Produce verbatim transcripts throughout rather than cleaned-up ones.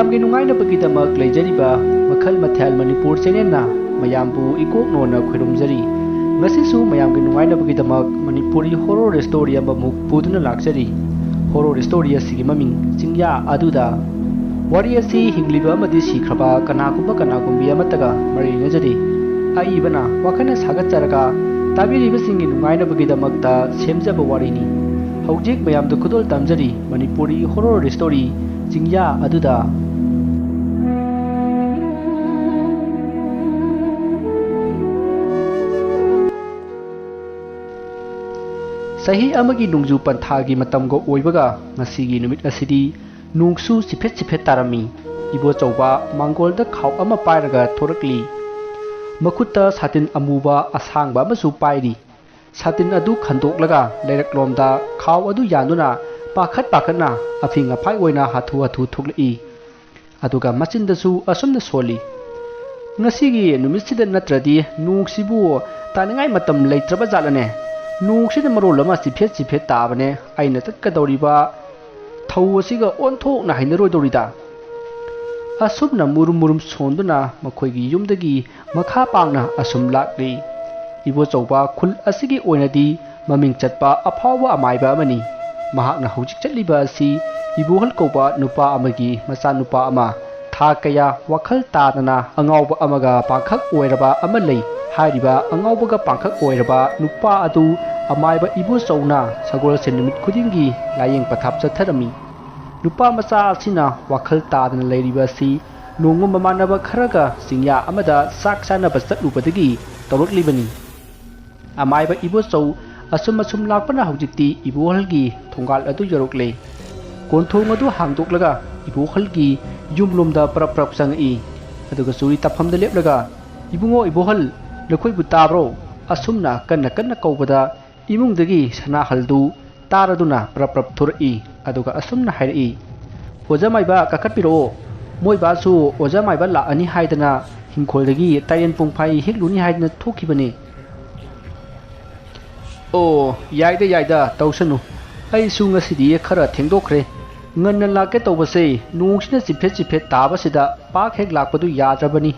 ꯃꯌꯥꯝꯒꯤ ꯅꯨꯡꯉꯥꯏꯅꯕꯒꯤꯗꯃꯛ ꯂꯩꯖꯔꯤꯕ ꯃꯈꯜ ꯃꯊꯦꯜ ꯃꯅꯤꯄꯨꯔ ꯆꯦꯅꯦꯜꯅ ꯃꯌꯥꯝꯕꯨ ꯏꯀꯣꯛꯅꯣꯅ ꯈꯣꯏꯔꯨꯝꯖꯔꯤ꯫ ꯉꯁꯤꯁꯨ ꯃꯌꯥꯝꯒꯤ ꯅꯨꯡꯉꯥꯏꯅꯕꯒꯤꯗꯃꯛ ꯃꯅꯤꯄꯨꯔꯤ ꯍꯣꯔꯣꯔ ꯁ꯭ꯇꯣꯔꯤ ꯑꯃꯃꯨꯛ ꯄꯨꯗꯨꯅ ꯂꯥꯛꯆꯔꯤ꯫ ꯍꯣꯔꯣꯔ ꯁ꯭ꯇꯣꯔꯤ ꯑꯁꯤꯒꯤ ꯃꯃꯤꯡ ꯆꯤꯡꯌꯥ ꯑꯗꯨꯗ꯫ ꯋꯥꯔꯤ ꯑꯁꯤ ꯍꯤꯡꯂꯤꯕ ꯑꯃꯗꯤ ꯁꯤꯈ꯭ꯔꯕ ꯀꯅꯥꯒꯨꯝꯕ ꯀꯅꯥꯒꯨꯝꯕꯤ ꯑꯃꯠꯇꯒ ꯃꯔꯤ ꯂꯩꯅꯖꯗꯦ꯫ ꯑꯏꯕꯅ ꯋꯥꯈꯜꯅ ꯁꯥꯒꯠꯆꯔꯒ ꯇꯥꯕꯤꯔꯤꯕꯁꯤꯡꯒꯤ ꯅꯨꯡꯉꯥꯏꯅꯕꯒꯤꯗꯃꯛꯇ ꯁꯦꯝꯖꯕ ꯋꯥꯔꯤꯅꯤ꯫ ꯍꯧꯖꯤꯛ ꯃꯌꯥꯝꯗ ꯈꯨꯗꯣꯜ ꯇꯝꯖꯔꯤ ꯃꯅꯤꯄꯨꯔꯤ ꯍꯣꯔꯣꯔ ꯁ꯭ꯇꯣꯔꯤ ꯆꯤꯡꯌꯥ ꯑꯗꯨꯗ꯫ ꯆꯍꯤ ꯑꯃꯒꯤ ꯅꯣꯡꯖꯨ ꯄꯟꯊꯥꯒꯤ ꯃꯇꯝꯒ ꯑꯣꯏꯕꯒ ꯉꯁꯤꯒꯤ ꯅꯨꯃꯤꯠ ꯑꯁꯤꯗꯤ ꯅꯣꯡꯁꯨ ꯆꯤꯐꯦꯠ ꯆꯤꯐꯦꯠ ꯇꯥꯔꯝꯃꯤ꯫ ꯏꯕꯣꯆꯧꯕ ꯃꯥꯡꯒꯣꯜꯗ ꯈꯥꯎ ꯑꯃ ꯄꯥꯏꯔꯒ ꯊꯣꯔꯛꯂꯤ꯫ ꯃꯈꯨꯠꯇ ꯁꯥꯇꯤꯟ ꯑꯃꯨꯕ ꯑꯁꯥꯡꯕ ꯑꯃꯁꯨ ꯄꯥꯏꯔꯤ꯫ ꯁꯥꯇꯤꯟ ꯑꯗꯨ ꯈꯟꯗꯣꯛꯂꯒ ꯂꯩꯔꯛꯂꯣꯝꯗ ꯈꯥꯎ ꯑꯗꯨ ꯌꯥꯟꯗꯨꯅ ꯄꯥꯈꯠ ꯄꯥꯈꯠꯅ ꯑꯐꯤꯡ ꯑꯐꯥꯏ ꯑꯣꯏꯅ ꯍꯥꯊꯨ ꯍꯥꯊꯨ ꯊꯣꯛꯂꯛꯏ꯫ ꯑꯗꯨꯒ ꯃꯆꯤꯟꯗꯁꯨ ꯑꯁꯨꯝꯅ ꯁꯣꯜꯂꯤ, "ꯉꯁꯤꯒꯤ ꯅꯨꯃꯤꯠꯁꯤꯗ ꯅꯠꯇ꯭ꯔꯗꯤ ꯅꯣꯡꯁꯤꯕꯨ ꯇꯥꯅꯤꯡꯉꯥꯏ ꯃꯇꯝ ꯂꯩꯇ꯭ꯔꯕ ꯖꯥꯠꯂꯅꯦ? ꯅꯣꯡꯁꯤꯅ ꯃꯔꯣꯜ ꯑꯃ ꯆꯤꯐꯦꯠ ꯆꯤꯐꯦꯠ ꯇꯥꯕꯅꯦ꯫ ꯑꯩꯅ ꯆꯠꯀꯗꯧꯔꯤꯕ ꯊꯧ ꯑꯁꯤꯒ ꯑꯣꯟꯊꯣꯛꯅ ꯍꯩꯅꯔꯣꯏꯗꯧꯔꯤꯗ"꯫ ꯑꯁꯨꯝꯅ ꯃꯨꯔꯨꯝ ꯃꯨꯔꯨꯝ ꯁꯣꯟꯗꯨꯅ ꯃꯈꯣꯏꯒꯤ ꯌꯨꯝꯗꯒꯤ ꯃꯈꯥ ꯄꯥꯡꯅ ꯑꯁꯨꯝ ꯂꯥꯛꯂꯤ꯫ ꯏꯕꯣꯆꯧꯕ ꯈꯨꯜ ꯑꯁꯤꯒꯤ ꯑꯣꯏꯅꯗꯤ ꯃꯃꯤꯡ ꯆꯠꯄ ꯑꯐꯥꯎꯕ ꯑꯃꯥꯏꯕ ꯑꯃꯅꯤ꯫ ꯃꯍꯥꯛꯅ ꯍꯧꯖꯤꯛ ꯆꯠꯂꯤꯕ ꯑꯁꯤ ꯏꯕꯣꯍꯜ ꯀꯧꯕ ꯅꯨꯄꯥ ꯑꯃꯒꯤ ꯃꯆꯥꯅꯨꯄꯥ ꯑꯃ, ꯊꯥ ꯀꯌꯥ ꯋꯥꯈꯜ ꯇꯥꯗꯅ ꯑꯉꯥꯎꯕ ꯑꯃꯒ ꯄꯥꯡꯈꯛ ꯑꯣꯏꯔꯕ ꯑꯃ ꯂꯩ꯫ ꯍꯥꯏꯔꯤꯕ ꯑꯉꯥꯎꯕꯒ ꯄꯥꯡꯈꯛ ꯑꯣꯏꯔꯕ ꯅꯨꯄꯥ ꯑꯗꯨ ꯑꯃꯥꯏꯕ ꯏꯕꯣꯆꯧꯅ ꯁꯒꯣꯜꯁꯦꯟ ꯅꯨꯃꯤꯠ ꯈꯨꯗꯤꯡꯒꯤ ꯂꯥꯏꯌꯦꯡ ꯄꯊꯥꯞ ꯆꯠꯊꯔꯝꯃꯤ꯫ ꯅꯨꯄꯥ ꯃꯆꯥ ꯑꯁꯤꯅ ꯋꯥꯈꯜ ꯇꯥꯗꯅ ꯂꯩꯔꯤꯕ ꯑꯁꯤ ꯅꯣꯡꯃ ꯃꯃꯥꯟꯅꯕ ꯈꯔꯒ ꯆꯤꯡꯌꯥ ꯑꯃꯗ ꯆꯥꯛ ꯆꯥꯅꯕ ꯆꯠꯂꯨꯕꯗꯒꯤ ꯇꯧꯔꯛꯂꯤꯕꯅꯤ꯫ ꯑꯃꯥꯏꯕ ꯏꯕꯣꯆꯧ ꯑꯁꯨꯝ ꯑꯁꯨꯝ ꯂꯥꯛꯄꯅ ꯍꯧꯖꯤꯛꯇꯤ ꯏꯕꯣꯍꯜꯒꯤ ꯊꯣꯡꯒꯥꯜ ꯑꯗꯨ ꯌꯧꯔꯛꯂꯦ꯫ ꯀꯣꯟꯊꯣꯡ ꯑꯗꯨ ꯍꯥꯡꯗꯣꯛꯂꯒ ꯏꯕꯣꯍꯜꯒꯤ ꯌꯨꯝꯂꯣꯝꯗ ꯄꯔꯞ ꯄꯔꯞ ꯆꯪꯉꯛꯏ꯫ ꯑꯗꯨꯒ ꯆꯨꯔꯤ ꯇꯥꯐꯝꯗ ꯂꯦꯞꯂꯒ, "ꯏꯕꯨꯡꯉꯣ ꯏꯕꯣꯍꯜ, ꯅꯈꯣꯏꯕꯨ ꯇꯥꯕ꯭ꯔꯣ?" ꯑꯁꯨꯝꯅ ꯀꯟꯅ ꯀꯟꯅ ꯀꯧꯕꯗ ꯏꯃꯨꯡꯗꯒꯤ ꯁꯅꯥꯍꯜꯗꯨ ꯇꯥꯔꯗꯨꯅ ꯄ꯭ꯔꯞ ꯄ꯭ꯔꯞ ꯊꯣꯔꯛꯏ꯫ ꯑꯗꯨꯒ ꯑꯁꯨꯝꯅ ꯍꯥꯏꯔꯛꯏ, "ꯑꯣꯖꯥ ꯃꯥꯏꯕ ꯀꯥꯈꯠꯄꯤꯔꯛꯑꯣ, ꯃꯣꯏ ꯕꯥꯁꯨ ꯑꯣꯖꯥ ꯃꯥꯏꯕ ꯂꯥꯛꯑꯅꯤ ꯍꯥꯏꯗꯅ ꯍꯤꯡꯈꯣꯜꯗꯒꯤ ꯇꯥꯏꯔꯦꯟ ꯄꯨꯡꯐꯥꯏ ꯍꯦꯛꯂꯨꯅꯤ ꯍꯥꯏꯗꯅ ꯊꯣꯛꯈꯤꯕꯅꯤ"꯫ "ꯑꯣ, ꯌꯥꯏꯗ ꯌꯥꯏꯗ, ꯇꯧꯁꯅꯨ, ꯑꯩꯁꯨ ꯉꯁꯤꯗꯤ ꯈꯔ ꯊꯦꯡꯗꯣꯛꯈ꯭ꯔꯦ, ꯉꯟꯅ ꯂꯥꯛꯀꯦ ꯇꯧꯕꯁꯦ ꯅꯣꯡꯁꯤꯅ ꯆꯤꯐꯦꯠ ꯆꯤꯐꯦꯠ ꯇꯥꯕꯁꯤꯗ ꯄꯥꯛ ꯍꯦꯛ ꯂꯥꯛꯄꯗꯨ ꯌꯥꯗ꯭ꯔꯕꯅꯤ꯫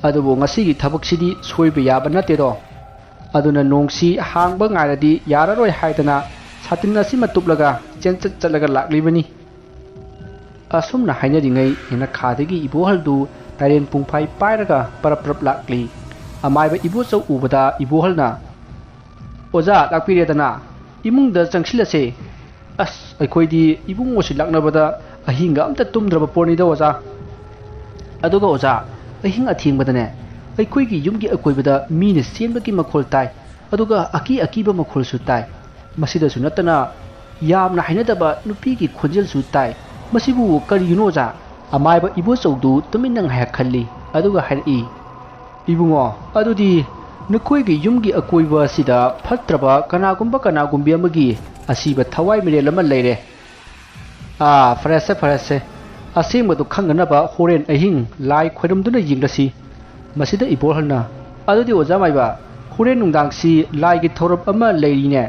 ꯑꯗꯨꯕꯨ ꯉꯁꯤꯒꯤ ꯊꯕꯛꯁꯤꯗꯤ ꯁꯣꯏꯕ ꯌꯥꯕ ꯅꯠꯇꯦꯗꯣ꯫ ꯑꯗꯨꯅ ꯅꯣꯡꯁꯤ ꯍꯥꯡꯕ ꯉꯥꯏꯔꯗꯤ ꯌꯥꯔꯔꯣꯏ ꯍꯥꯏꯗꯅ ꯁꯥꯇꯤꯟ ꯑꯁꯤꯃ ꯇꯨꯞꯂꯒ ꯆꯦꯟꯆꯠ ꯆꯠꯂꯒ ꯂꯥꯛꯂꯤꯕꯅꯤ꯫ ꯑꯁꯨꯝꯅ ꯍꯥꯏꯅꯔꯤꯉꯩ ꯌꯦꯅꯈꯥꯗꯒꯤ ꯏꯕꯣꯍꯜꯗꯨ ꯇꯥꯏꯔꯦꯟ ꯄꯨꯡꯐꯥꯏ ꯄꯥꯏꯔꯒ ꯄꯔꯞ ꯄꯔꯞ ꯂꯥꯛꯂꯤ꯫ ꯑꯃꯥꯏꯕ ꯏꯕꯣꯆꯧ ꯎꯕꯗ ꯏꯕꯣꯍꯜꯅ, "ꯑꯣꯖꯥ ꯂꯥꯛꯄꯤꯔꯦꯗꯅ, ꯏꯃꯨꯡꯗ ꯆꯪꯁꯤꯜꯂꯁꯦ꯫ ꯑꯁ, ꯑꯩꯈꯣꯏꯗꯤ ꯏꯕꯨꯡꯉꯣꯁꯤ ꯂꯥꯛꯅꯕꯗ ꯑꯍꯤꯡꯒ ꯑꯝꯇ ꯇꯨꯝꯗ꯭ꯔꯕ ꯄꯣꯠꯅꯤꯗ ꯑꯣꯖꯥ꯫ ꯑꯗꯨꯒ ꯑꯣꯖꯥ, ꯑꯍꯤꯡ ꯑꯊꯦꯡꯕꯗꯅꯦ, ꯑꯩꯈꯣꯏꯒꯤ ꯌꯨꯝꯒꯤ ꯑꯀꯣꯏꯕꯗ ꯃꯤꯅ ꯆꯦꯟꯕꯒꯤ ꯃꯈꯣꯜ ꯇꯥꯏ, ꯑꯗꯨꯒ ꯑꯀꯤ ꯑꯀꯤꯕ ꯃꯈꯣꯜꯁꯨ ꯇꯥꯏ꯫ ꯃꯁꯤꯗꯁꯨ ꯅꯠꯇꯅ ꯌꯥꯝꯅ ꯍꯩꯅꯗꯕ ꯅꯨꯄꯤꯒꯤ ꯈꯣꯟꯖꯦꯜꯁꯨ ꯇꯥꯏ꯫ ꯃꯁꯤꯕꯨ ꯀꯔꯤꯒꯤꯅꯣ ꯑꯣꯖꯥ?" ꯑꯃꯥꯏꯕ ꯏꯕꯣꯆꯧꯗꯨ ꯇꯨꯃꯤꯟꯅ ꯉꯥꯏꯍꯥꯛ ꯈꯜꯂꯤ, ꯑꯗꯨꯒ ꯍꯥꯏꯔꯛꯏ, "ꯏꯕꯨꯡꯉꯣ, ꯑꯗꯨꯗꯤ ꯅꯈꯣꯏꯒꯤ ꯌꯨꯝꯒꯤ ꯑꯀꯣꯏꯕ ꯑꯁꯤꯗ ꯐꯠꯇ꯭ꯔꯕ ꯀꯅꯥꯒꯨꯝꯕ ꯀꯅꯥꯒꯨꯝꯕꯤ ꯑꯃꯒꯤ ꯑꯁꯤꯕ ꯊꯋꯥꯏ ꯃꯤꯔꯦꯜ ꯑꯃ ꯂꯩꯔꯦ꯫ ꯑꯥ, ꯐꯔꯦꯁꯦ, ꯐꯔꯦꯁꯦ꯫ ꯑꯁꯦꯡꯕꯗꯨ ꯈꯪꯅꯅꯕ ꯍꯣꯔꯦꯟ ꯑꯍꯤꯡ ꯂꯥꯏ ꯈꯣꯏꯔꯝꯗꯨꯅ ꯌꯦꯡꯂꯁꯤ꯫" ꯃꯁꯤꯗ ꯏꯕꯣꯍꯜꯅ, "ꯑꯗꯨꯗꯤ ꯑꯣꯖꯥ ꯃꯥꯏꯕ, ꯍꯣꯔꯦꯟ ꯅꯨꯡꯗꯥꯡꯁꯤ ꯂꯥꯏꯒꯤ ꯊꯧꯔꯝ ꯑꯃ ꯂꯩꯔꯤꯅꯦ꯫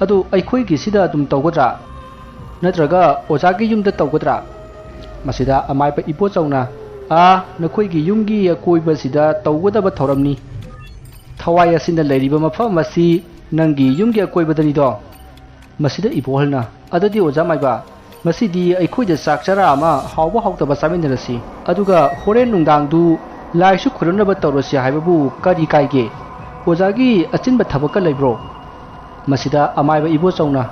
ꯑꯗꯨ ꯑꯩꯈꯣꯏꯒꯤꯁꯤꯗ ꯑꯗꯨꯝ ꯇꯧꯒꯗ꯭ꯔꯥ? ꯅꯠꯇ꯭ꯔꯒ ꯑꯣꯖꯥꯒꯤ ꯌꯨꯝꯗ ꯇꯧꯒꯗ꯭ꯔꯥ?" ꯃꯁꯤꯗ ꯑꯃꯥꯏꯕ ꯏꯕꯣꯆꯧꯅ, "ꯑꯥ, ꯅꯈꯣꯏꯒꯤ ꯌꯨꯝꯒꯤ ꯑꯀꯣꯏꯕꯁꯤꯗ ꯇꯧꯒꯗꯕ ꯊꯧꯔꯝꯅꯤ꯫ ꯊꯋꯥꯏ ꯑꯁꯤꯅ ꯂꯩꯔꯤꯕ ꯃꯐꯝ ꯑꯁꯤ ꯅꯪꯒꯤ ꯌꯨꯝꯒꯤ ꯑꯀꯣꯏꯕꯗꯅꯤꯗꯣ꯫" ꯃꯁꯤꯗ ꯏꯕꯣꯍꯜꯅ, "ꯑꯗꯨꯗꯤ ꯑꯣꯖꯥ ꯃꯥꯏꯕ, ꯉꯁꯤꯗꯤ ꯑꯩꯈꯣꯏꯗ ꯆꯥꯛ ꯆꯔꯥ ꯑꯃ ꯍꯥꯎꯕ ꯍꯥꯎꯇꯕ ꯆꯥꯃꯤꯟꯅꯔꯁꯤ꯫ ꯑꯗꯨꯒ ꯍꯣꯔꯦꯟ ꯅꯨꯡꯗꯥꯡꯗꯨ ꯂꯥꯏꯁꯨ ꯈꯨꯔꯨꯝꯅꯕ ꯇꯧꯔꯁꯤ ꯍꯥꯏꯕꯕꯨ ꯀꯔꯤ ꯀꯥꯏꯒꯦ? ꯑꯣꯖꯥꯒꯤ ꯑꯆꯤꯟꯕ ꯊꯕꯛꯀ ꯂꯩꯕ꯭ꯔꯣ?" ꯃꯁꯤꯗ ꯑꯃꯥꯏꯕ ꯏꯕꯣꯆꯧꯅ,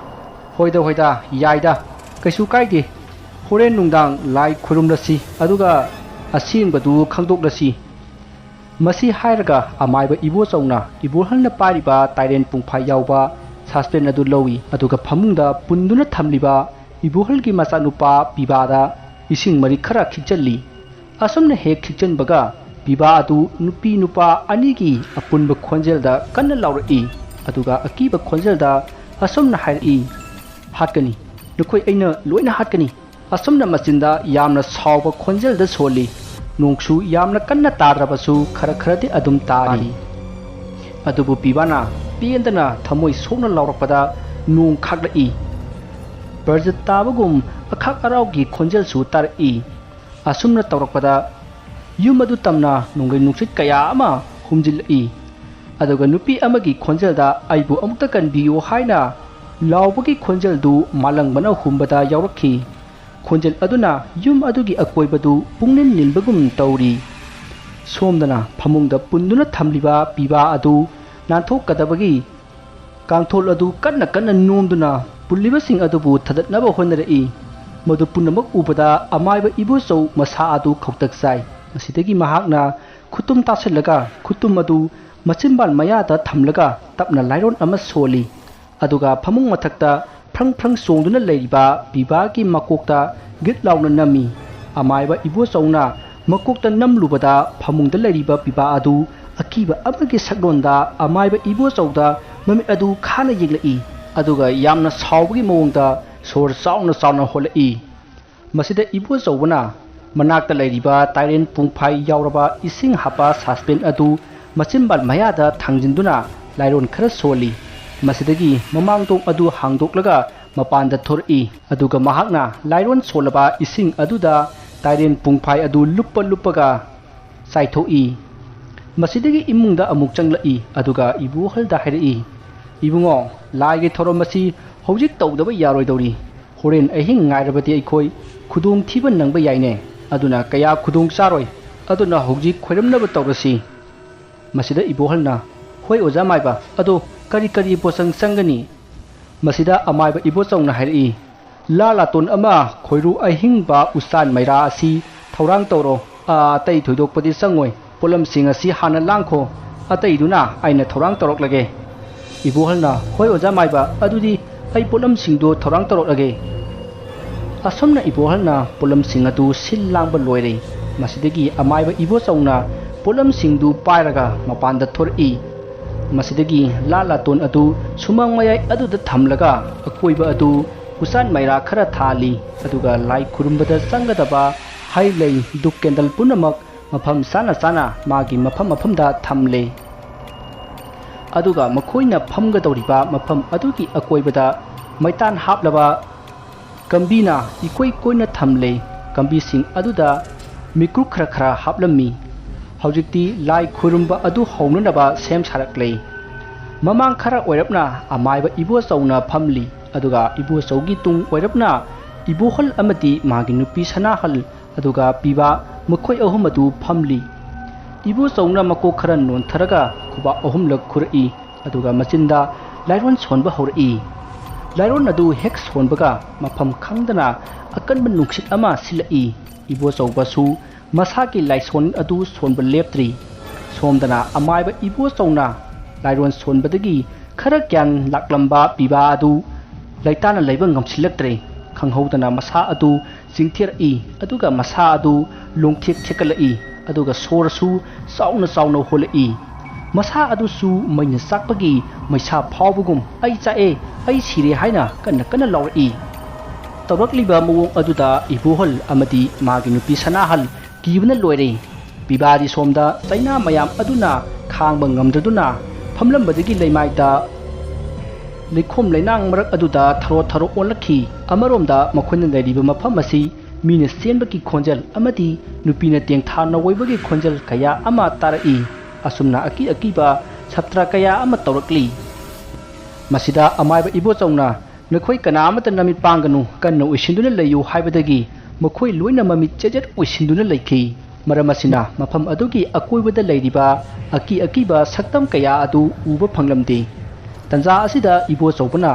"ꯍꯣꯏꯗ, ꯍꯣꯏꯗ, ꯌꯥꯏꯗ, ꯀꯩꯁꯨ ꯀꯥꯏꯗꯦ꯫ ꯍꯣꯔꯦꯟ ꯅꯨꯡꯗꯥꯡ ꯂꯥꯏ ꯈꯨꯔꯨꯝꯂꯁꯤ, ꯑꯗꯨꯒ ꯑꯁꯦꯡꯕꯗꯨ ꯈꯪꯗꯣꯛꯂꯁꯤ꯫" ꯃꯁꯤ ꯍꯥꯏꯔꯒ ꯑꯃꯥꯏꯕ ꯏꯕꯣꯆꯧꯅ ꯏꯕꯣꯍꯜꯅ ꯄꯥꯏꯔꯤꯕ ꯇꯥꯏꯔꯦꯟ ꯄꯨꯡꯐꯥꯏ ꯌꯥꯎꯕ ꯁꯥꯁꯄꯦꯟ ꯑꯗꯨ ꯂꯧꯏ, ꯑꯗꯨꯒ ꯐꯃꯨꯡꯗ ꯄꯨꯟꯗꯨꯅ ꯊꯝꯂꯤꯕ ꯏꯕꯣꯍꯜꯒꯤ ꯃꯆꯥꯅꯨꯄꯥ ꯄꯤꯕꯥꯗ ꯏꯁꯤꯡ ꯃꯔꯤꯛ ꯈꯔ ꯈꯤꯛꯆꯜꯂꯤ꯫ ꯑꯁꯨꯝꯅ ꯍꯦꯛ ꯈꯤꯛꯆꯟꯕꯒ ꯄꯤꯕꯥ ꯑꯗꯨ ꯅꯨꯄꯤ ꯅꯨꯄꯥ ꯑꯅꯤꯒꯤ ꯑꯄꯨꯟꯕ ꯈꯣꯟꯖꯦꯜꯗ ꯀꯟꯅ ꯂꯥꯎꯔꯛꯏ, ꯑꯗꯨꯒ ꯑꯀꯤꯕ ꯈꯣꯟꯖꯦꯜꯗ ꯑꯁꯨꯝꯅ ꯍꯥꯏꯔꯛꯏ, "ꯍꯥꯠꯀꯅꯤ, ꯅꯈꯣꯏ ꯑꯩꯅ ꯂꯣꯏꯅ ꯍꯥꯠꯀꯅꯤ!" ꯑꯁꯨꯝꯅ ꯃꯆꯤꯟꯗ ꯌꯥꯝꯅ ꯁꯥꯎꯕ ꯈꯣꯟꯖꯦꯜꯗ ꯁꯣꯜꯂꯤ꯫ ꯅꯣꯡꯁꯨ ꯌꯥꯝꯅ ꯀꯟꯅ ꯇꯥꯗ꯭ꯔꯕꯁꯨ ꯈꯔ ꯈꯔꯗꯤ ꯑꯗꯨꯝ ꯇꯥꯔꯤ꯫ ꯑꯗꯨꯕꯨ ꯄꯤꯕꯥꯅ ꯄꯦꯟꯗꯅ ꯊꯃꯣꯏ ꯁꯣꯛꯅ ꯂꯥꯎꯔꯛꯄꯗ ꯅꯣꯡ ꯈꯥꯛꯂꯛꯏ꯫ ꯕ꯭ꯔꯖ ꯇꯥꯕꯒꯨꯝ ꯑꯈꯥꯛ ꯑꯔꯥꯎꯒꯤ ꯈꯣꯟꯖꯦꯜꯁꯨ ꯇꯥꯔꯛꯏ꯫ ꯑꯁꯨꯝꯅ ꯇꯧꯔꯛꯄꯗ ꯌꯨꯝ ꯑꯗꯨ ꯇꯝꯅ ꯅꯣꯡꯂꯩ ꯅꯨꯡꯁꯤꯠ ꯀꯌꯥ ꯑꯃ ꯍꯨꯝꯖꯤꯜꯂꯛꯏ꯫ ꯑꯗꯨꯒ ꯅꯨꯄꯤ ꯑꯃꯒꯤ ꯈꯣꯟꯖꯦꯜꯗ "ꯑꯩꯕꯨ ꯑꯃꯨꯛꯇ ꯀꯟꯕꯤꯌꯨ" ꯍꯥꯏꯅ ꯂꯥꯎꯕꯒꯤ ꯈꯣꯟꯖꯦꯜꯗꯨ ꯃꯥꯂꯪꯕꯅ ꯍꯨꯝꯕꯗ ꯌꯥꯎꯔꯛꯈꯤ꯫ ꯈꯣꯟꯖꯦꯜ ꯑꯗꯨꯅ ꯌꯨꯝ ꯑꯗꯨꯒꯤ ꯑꯀꯣꯏꯕꯗꯨ ꯄꯨꯡꯅꯤꯜ ꯅꯤꯜꯕꯒꯨꯝ ꯇꯧꯔꯤ꯫ ꯁꯣꯝꯗꯅ ꯐꯃꯨꯡꯗ ꯄꯨꯟꯗꯨꯅ ꯊꯝꯂꯤꯕ ꯄꯤꯕꯥ ꯑꯗꯨ ꯅꯥꯟꯊꯣꯛꯀꯗꯕꯒꯤ ꯀꯥꯡꯊꯣꯜ ꯑꯗꯨ ꯀꯟꯅ ꯀꯟꯅ ꯅꯣꯝꯗꯨꯅ ꯄꯨꯜꯂꯤꯕꯁꯤꯡ ꯑꯗꯨꯕꯨ ꯊꯥꯗꯠꯅꯕ ꯍꯣꯠꯅꯔꯛꯏ꯫ ꯃꯗꯨ ꯄꯨꯝꯅꯃꯛ ꯎꯕꯗ ꯑꯃꯥꯏꯕ ꯏꯕꯣꯆꯧ ꯃꯁꯥ ꯑꯗꯨ ꯈꯧꯇꯛ ꯆꯥꯏ꯫ ꯃꯁꯤꯗꯒꯤ ꯃꯍꯥꯛꯅ ꯈꯨꯇꯨꯝ ꯇꯥꯁꯤꯜꯂꯒ ꯈꯨꯇꯨꯝ ꯑꯗꯨ ꯃꯆꯤꯟꯕꯥꯜ ꯃꯌꯥꯗ ꯊꯝꯂꯒ ꯇꯞꯅ ꯂꯥꯏꯔꯣꯟ ꯑꯃ ꯁꯣꯜꯂꯤ꯫ ꯑꯗꯨꯒ ꯐꯃꯨꯡ ꯃꯊꯛꯇ ꯐ꯭ꯔꯪ ꯐ꯭ꯔꯪ ꯆꯣꯡꯗꯨꯅ ꯂꯩꯔꯤꯕ ꯄꯤꯕꯥꯒꯤ ꯃꯀꯣꯛꯇ ꯒꯤꯠ ꯂꯥꯎꯅ ꯅꯝꯃꯤ꯫ ꯑꯃꯥꯏꯕ ꯏꯕꯣꯆꯧꯅ ꯃꯀꯣꯛꯇ ꯅꯝꯂꯨꯕꯗ ꯐꯃꯨꯡꯗ ꯂꯩꯔꯤꯕ ꯄꯤꯕꯥ ꯑꯗꯨ ꯑꯀꯤꯕ ꯑꯃꯒꯤ ꯁꯛꯂꯣꯟꯗ ꯑꯃꯥꯏꯕ ꯏꯕꯣꯆꯧꯗ ꯃꯃꯤꯠ ꯑꯗꯨ ꯈꯥꯅ ꯌꯦꯡꯂꯛꯏ꯫ ꯑꯗꯨꯒ ꯌꯥꯝꯅ ꯁꯥꯎꯕꯒꯤ ꯃꯑꯣꯡꯗ ꯁꯣꯔ ꯆꯥꯎꯅ ꯆꯥꯎꯅ ꯍꯣꯜꯂꯛꯏ꯫ ꯃꯁꯤꯗ ꯏꯕꯣꯆꯧꯕꯅ ꯃꯅꯥꯛꯇ ꯂꯩꯔꯤꯕ ꯇꯥꯏꯔꯦꯟ ꯄꯨꯡꯐꯥꯏ ꯌꯥꯎꯔꯕ ꯏꯁꯤꯡ ꯍꯥꯞꯄ ꯁꯥꯁꯄꯦꯟ ꯑꯗꯨ ꯃꯆꯤꯟꯕꯥꯜ ꯃꯌꯥꯗ ꯊꯥꯡꯖꯤꯟꯗꯨꯅ ꯂꯥꯏꯔꯣꯟ ꯈꯔ ꯁꯣꯜꯂꯤ꯫ ꯃꯁꯤꯗꯒꯤ ꯃꯃꯥꯡꯊꯣꯡ ꯑꯗꯨ ꯍꯥꯡꯗꯣꯛꯂꯒ ꯃꯄꯥꯟꯗ ꯊꯣꯔꯛꯏ꯫ ꯑꯗꯨꯒ ꯃꯍꯥꯛꯅ ꯂꯥꯏꯔꯣꯟ ꯁꯣꯜꯂꯕ ꯏꯁꯤꯡ ꯑꯗꯨꯗ ꯇꯥꯏꯔꯦꯟ ꯄꯨꯡꯐꯥꯏ ꯑꯗꯨ ꯂꯨꯞꯄ ꯂꯨꯞꯄꯒ ꯆꯥꯏꯊꯣꯛꯏ꯫ ꯃꯁꯤꯗꯒꯤ ꯏꯃꯨꯡꯗ ꯑꯃꯨꯛ ꯆꯪꯂꯛꯏ꯫ ꯑꯗꯨꯒ ꯏꯕꯣꯍꯜꯗ ꯍꯥꯏꯔꯛꯏ, "ꯏꯕꯨꯡꯉꯣ, ꯂꯥꯏꯒꯤ ꯊꯧꯔꯝ ꯑꯁꯤ ꯍꯧꯖꯤꯛ ꯇꯧꯗꯕ ꯌꯥꯔꯣꯏꯗꯧꯔꯤ꯫ ꯍꯣꯔꯦꯟ ꯑꯍꯤꯡ ꯉꯥꯏꯔꯕꯗꯤ ꯑꯩꯈꯣꯏ ꯈꯨꯗꯣꯡ ꯊꯤꯕ ꯅꯪꯕ ꯌꯥꯏꯅꯦ꯫ ꯑꯗꯨꯅ ꯀꯌꯥ ꯈꯨꯗꯣꯡ ꯆꯥꯔꯣꯏ꯫ ꯑꯗꯨꯅ ꯍꯧꯖꯤꯛ ꯈꯣꯏꯔꯝꯅꯕ ꯇꯧꯔꯁꯤ꯫" ꯃꯁꯤꯗ ꯏꯕꯣꯍꯜꯅ, "ꯍꯣꯏ ꯑꯣꯖꯥ ꯃꯥꯏꯕ, ꯑꯗꯣ ꯀꯔꯤ ꯀꯔꯤ ꯄꯣꯠꯆꯪ ꯆꯪꯒꯅꯤ?" ꯃꯁꯤꯗ ꯑꯃꯥꯏꯕ ꯏꯕꯣꯆꯧꯅ ꯍꯥꯏꯔꯛꯏ, "ꯂꯥ ꯂꯥꯇꯣꯟ ꯑꯃ, ꯈꯣꯏꯔꯨ ꯑꯍꯤꯡꯕ, ꯎꯆꯥꯟ ꯃꯩꯔꯥ ꯑꯁꯤ ꯊꯧꯔꯥꯡ ꯇꯧꯔꯣ꯫ ꯑ, ꯑꯇꯩ ꯊꯣꯏꯗꯣꯛꯄꯗꯤ ꯆꯪꯉꯣꯏ꯫ ꯄꯣꯠꯂꯝꯁꯤꯡ ꯑꯁꯤ ꯍꯥꯟꯅ ꯂꯥꯡꯈꯣ꯫ ꯑꯇꯩꯗꯨꯅ ꯑꯩꯅ ꯊꯧꯔꯥꯡ ꯇꯧꯔꯛꯂꯒꯦ꯫" ꯏꯕꯣꯍꯜꯅ, "ꯍꯣꯏ ꯑꯣꯖꯥ ꯃꯥꯏꯕ, ꯑꯗꯨꯗꯤ ꯑꯩ ꯄꯣꯠꯂꯝꯁꯤꯡꯗꯣ ꯊꯧꯔꯥꯡ ꯇꯧꯔꯛꯂꯒꯦ꯫" ꯑꯁꯨꯝꯅ ꯏꯕꯣꯍꯜꯅ ꯄꯣꯠꯂꯝꯁꯤꯡ ꯑꯗꯨ ꯁꯤꯜ ꯂꯥꯡꯕ ꯂꯣꯏꯔꯦ꯫ ꯃꯁꯤꯗꯒꯤ ꯑꯃꯥꯏꯕ ꯏꯕꯣꯆꯧꯅ ꯄꯣꯠꯂꯝꯁꯤꯡꯗꯨ ꯄꯥꯏꯔꯒ ꯃꯄꯥꯟꯗ ꯊꯣꯔꯛꯏ꯫ ꯃꯁꯤꯗꯒꯤ ꯂꯥ ꯂꯥꯇꯣꯟ ꯑꯗꯨ ꯁꯨꯃꯥꯡ ꯃꯌꯥꯏ ꯑꯗꯨꯗ ꯊꯝꯂꯒ ꯑꯀꯣꯏꯕ ꯑꯗꯨ ꯎꯆꯥꯟ ꯃꯩꯔꯥ ꯈꯔ ꯊꯥꯜꯂꯤ꯫ ꯑꯗꯨꯒ ꯂꯥꯏ ꯈꯨꯔꯨꯝꯕꯗ ꯆꯪꯒꯗꯕ ꯍꯩ ꯂꯩ, ꯙꯨꯞ ꯀꯦꯟꯗꯜ ꯄꯨꯝꯅꯃꯛ ꯃꯐꯝ ꯆꯥꯅ ꯆꯥꯅ ꯃꯥꯒꯤ ꯃꯐꯝ ꯃꯐꯝꯗ ꯊꯝꯂꯦ꯫ ꯑꯗꯨꯒ ꯃꯈꯣꯏꯅ ꯐꯝꯒꯗꯧꯔꯤꯕ ꯃꯐꯝ ꯑꯗꯨꯒꯤ ꯑꯀꯣꯏꯕꯗ ꯃꯩꯇꯥꯟ ꯍꯥꯞꯂꯕ ꯀꯝꯕꯤꯅ ꯏꯀꯣꯏ ꯀꯣꯏꯅ ꯊꯝꯂꯦ꯫ ꯀꯝꯕꯤꯁꯤꯡ ꯑꯗꯨꯗ ꯃꯤꯀ꯭ꯔꯨꯛ ꯈꯔ ꯈꯔ ꯍꯥꯞꯂꯝꯃꯤ꯫ ꯍꯧꯖꯤꯛꯇꯤ ꯂꯥꯏ ꯈꯨꯔꯨꯝꯕ ꯑꯗꯨ ꯍꯧꯅꯅꯕ ꯁꯦꯝ ꯁꯥꯔꯛꯂꯦ꯫ ꯃꯃꯥꯡ ꯈꯔ ꯑꯣꯏꯔꯞꯅ ꯑꯃꯥꯏꯕ ꯏꯕꯣꯆꯧꯅ ꯐꯝꯂꯤ, ꯑꯗꯨꯒ ꯏꯕꯣꯆꯧꯒꯤ ꯇꯨꯡ ꯑꯣꯏꯔꯞꯅ ꯏꯕꯣꯍꯜ ꯑꯃꯗꯤ ꯃꯥꯒꯤ ꯅꯨꯄꯤ ꯁꯅꯥꯍꯜ, ꯑꯗꯨꯒ ꯄꯤꯕꯥ, ꯃꯈꯣꯏ ꯑꯍꯨꯝ ꯑꯗꯨ ꯐꯝꯂꯤ꯫ ꯏꯕꯣꯆꯧꯅ ꯃꯀꯣꯛ ꯈꯔ ꯅꯣꯟꯊꯔꯒ ꯈꯨꯕꯥꯛ ꯑꯍꯨꯝꯂꯛ ꯈꯨꯔꯛꯏ, ꯑꯗꯨꯒ ꯃꯆꯤꯟꯗ ꯂꯥꯏꯔꯣꯟ ꯁꯣꯟꯕ ꯍꯧꯔꯛꯏ꯫ ꯂꯥꯏꯔꯣꯟ ꯑꯗꯨ ꯍꯦꯛ ꯁꯣꯟꯕꯒ ꯃꯐꯝ ꯈꯪꯗꯅ ꯑꯀꯟꯕ ꯅꯨꯡꯁꯤꯠ ꯑꯃ ꯁꯤꯜꯂꯛꯏ꯫ ꯏꯕꯣꯆꯧꯕꯁꯨ ꯃꯁꯥꯒꯤ ꯂꯥꯏꯁꯣꯟ ꯑꯗꯨ ꯁꯣꯟꯕ ꯂꯦꯞꯇ꯭ꯔꯤ꯫ ꯁꯣꯝꯗꯅ ꯑꯃꯥꯏꯕ ꯏꯕꯣꯆꯧꯅ ꯂꯥꯏꯔꯣꯟ ꯁꯣꯟꯕꯗꯒꯤ ꯈꯔ ꯒ꯭ꯌꯥꯟ ꯂꯥꯛꯂꯝꯕ ꯄꯤꯕꯥ ꯑꯗꯨ ꯂꯩꯇꯥꯅ ꯂꯩꯕ ꯉꯝꯁꯤꯜꯂꯛꯇ꯭ꯔꯦ꯫ ꯈꯪꯍꯧꯗꯅ ꯃꯁꯥ ꯑꯗꯨ ꯆꯤꯡꯊꯔꯛꯏ, ꯑꯗꯨꯒ ꯃꯁꯥ ꯑꯗꯨ ꯂꯣꯡꯊꯦꯛ ꯊꯦꯛꯀꯠꯂꯛꯏ, ꯑꯗꯨꯒ ꯁꯣꯔꯁꯨ ꯆꯥꯎꯅ ꯆꯥꯎꯅ ꯍꯣꯜꯂꯛꯏ꯫ ꯃꯁꯥ ꯑꯗꯨꯁꯨ ꯃꯩꯅ ꯆꯥꯛꯄꯒꯤ ꯃꯩꯁꯥ ꯐꯥꯎꯕꯒꯨꯝ "ꯑꯩ ꯆꯥꯛꯑꯦ, ꯑꯩ ꯁꯤꯔꯦ" ꯍꯥꯏꯅ ꯀꯟꯅ ꯀꯟꯅ ꯂꯥꯎꯔꯛꯏ꯫ ꯇꯧꯔꯛꯂꯤꯕ ꯃꯑꯣꯡ ꯑꯗꯨꯗ ꯏꯕꯣꯍꯜ ꯑꯃꯗꯤ ꯃꯥꯒꯤ ꯅꯨꯄꯤ ꯁꯅꯥꯍꯜ ꯀꯤꯕꯅ ꯂꯣꯏꯔꯦ꯫ ꯄꯤꯕꯥꯗꯤ ꯁꯣꯝꯗ ꯆꯩꯅꯥ ꯃꯌꯥꯝ ꯑꯗꯨꯅ ꯈꯥꯡꯕ ꯉꯝꯗ꯭ꯔꯗꯨꯅ ꯐꯝꯂꯝꯕꯗꯒꯤ ꯂꯩꯃꯥꯏꯗ ꯂꯩꯈꯣꯝ ꯂꯩꯅꯥꯡ ꯃꯔꯛ ꯑꯗꯨꯗ ꯊꯔꯣ ꯊꯔꯣ ꯑꯣꯜꯂꯛꯈꯤ꯫ ꯑꯃꯔꯣꯝꯗ ꯃꯈꯣꯏꯅ ꯂꯩꯔꯤꯕ ꯃꯐꯝ ꯑꯁꯤ ꯃꯤꯅ ꯆꯦꯟꯕꯒꯤ ꯈꯣꯟꯖꯦꯜ ꯑꯃꯗꯤ ꯅꯨꯄꯤꯅ ꯇꯦꯡꯊꯥ ꯅꯧꯋꯏꯕꯒꯤ ꯈꯣꯟꯖꯦꯜ ꯀꯌꯥ ꯑꯃ ꯇꯥꯔꯛꯏ꯫ ꯑꯁꯨꯝꯅ ꯑꯀꯤ ꯑꯀꯤꯕ ꯁꯥꯇ꯭ꯔ ꯀꯌꯥ ꯑꯃ ꯇꯧꯔꯛꯂꯤ꯫ ꯃꯁꯤꯗ ꯑꯃꯥꯏꯕ ꯏꯕꯣꯆꯧꯅ "ꯅꯈꯣꯏ ꯀꯅꯥ ꯑꯃꯠꯇ ꯅꯃꯤꯠ ꯄꯥꯡꯒꯅꯨ, ꯀꯟꯅ ꯎꯏꯁꯤꯟꯗꯨꯅ ꯂꯩꯌꯨ" ꯍꯥꯏꯕꯗꯒꯤ ꯃꯈꯣꯏ ꯂꯣꯏꯅ ꯃꯃꯤꯠ ꯆꯦꯖꯦꯠ ꯎꯏꯁꯤꯟꯗꯨꯅ ꯂꯩꯈꯤ꯫ ꯃꯔꯝ ꯑꯁꯤꯅ ꯃꯐꯝ ꯑꯗꯨꯒꯤ ꯑꯀꯣꯏꯕꯗ ꯂꯩꯔꯤꯕ ꯑꯀꯤ ꯑꯀꯤꯕ ꯁꯛꯇꯝ ꯀꯌꯥ ꯑꯗꯨ ꯎꯕ ꯐꯪꯂꯝꯗꯦ꯫ ꯇꯟꯖꯥ ꯑꯁꯤꯗ ꯏꯕꯣꯆꯧꯕꯅ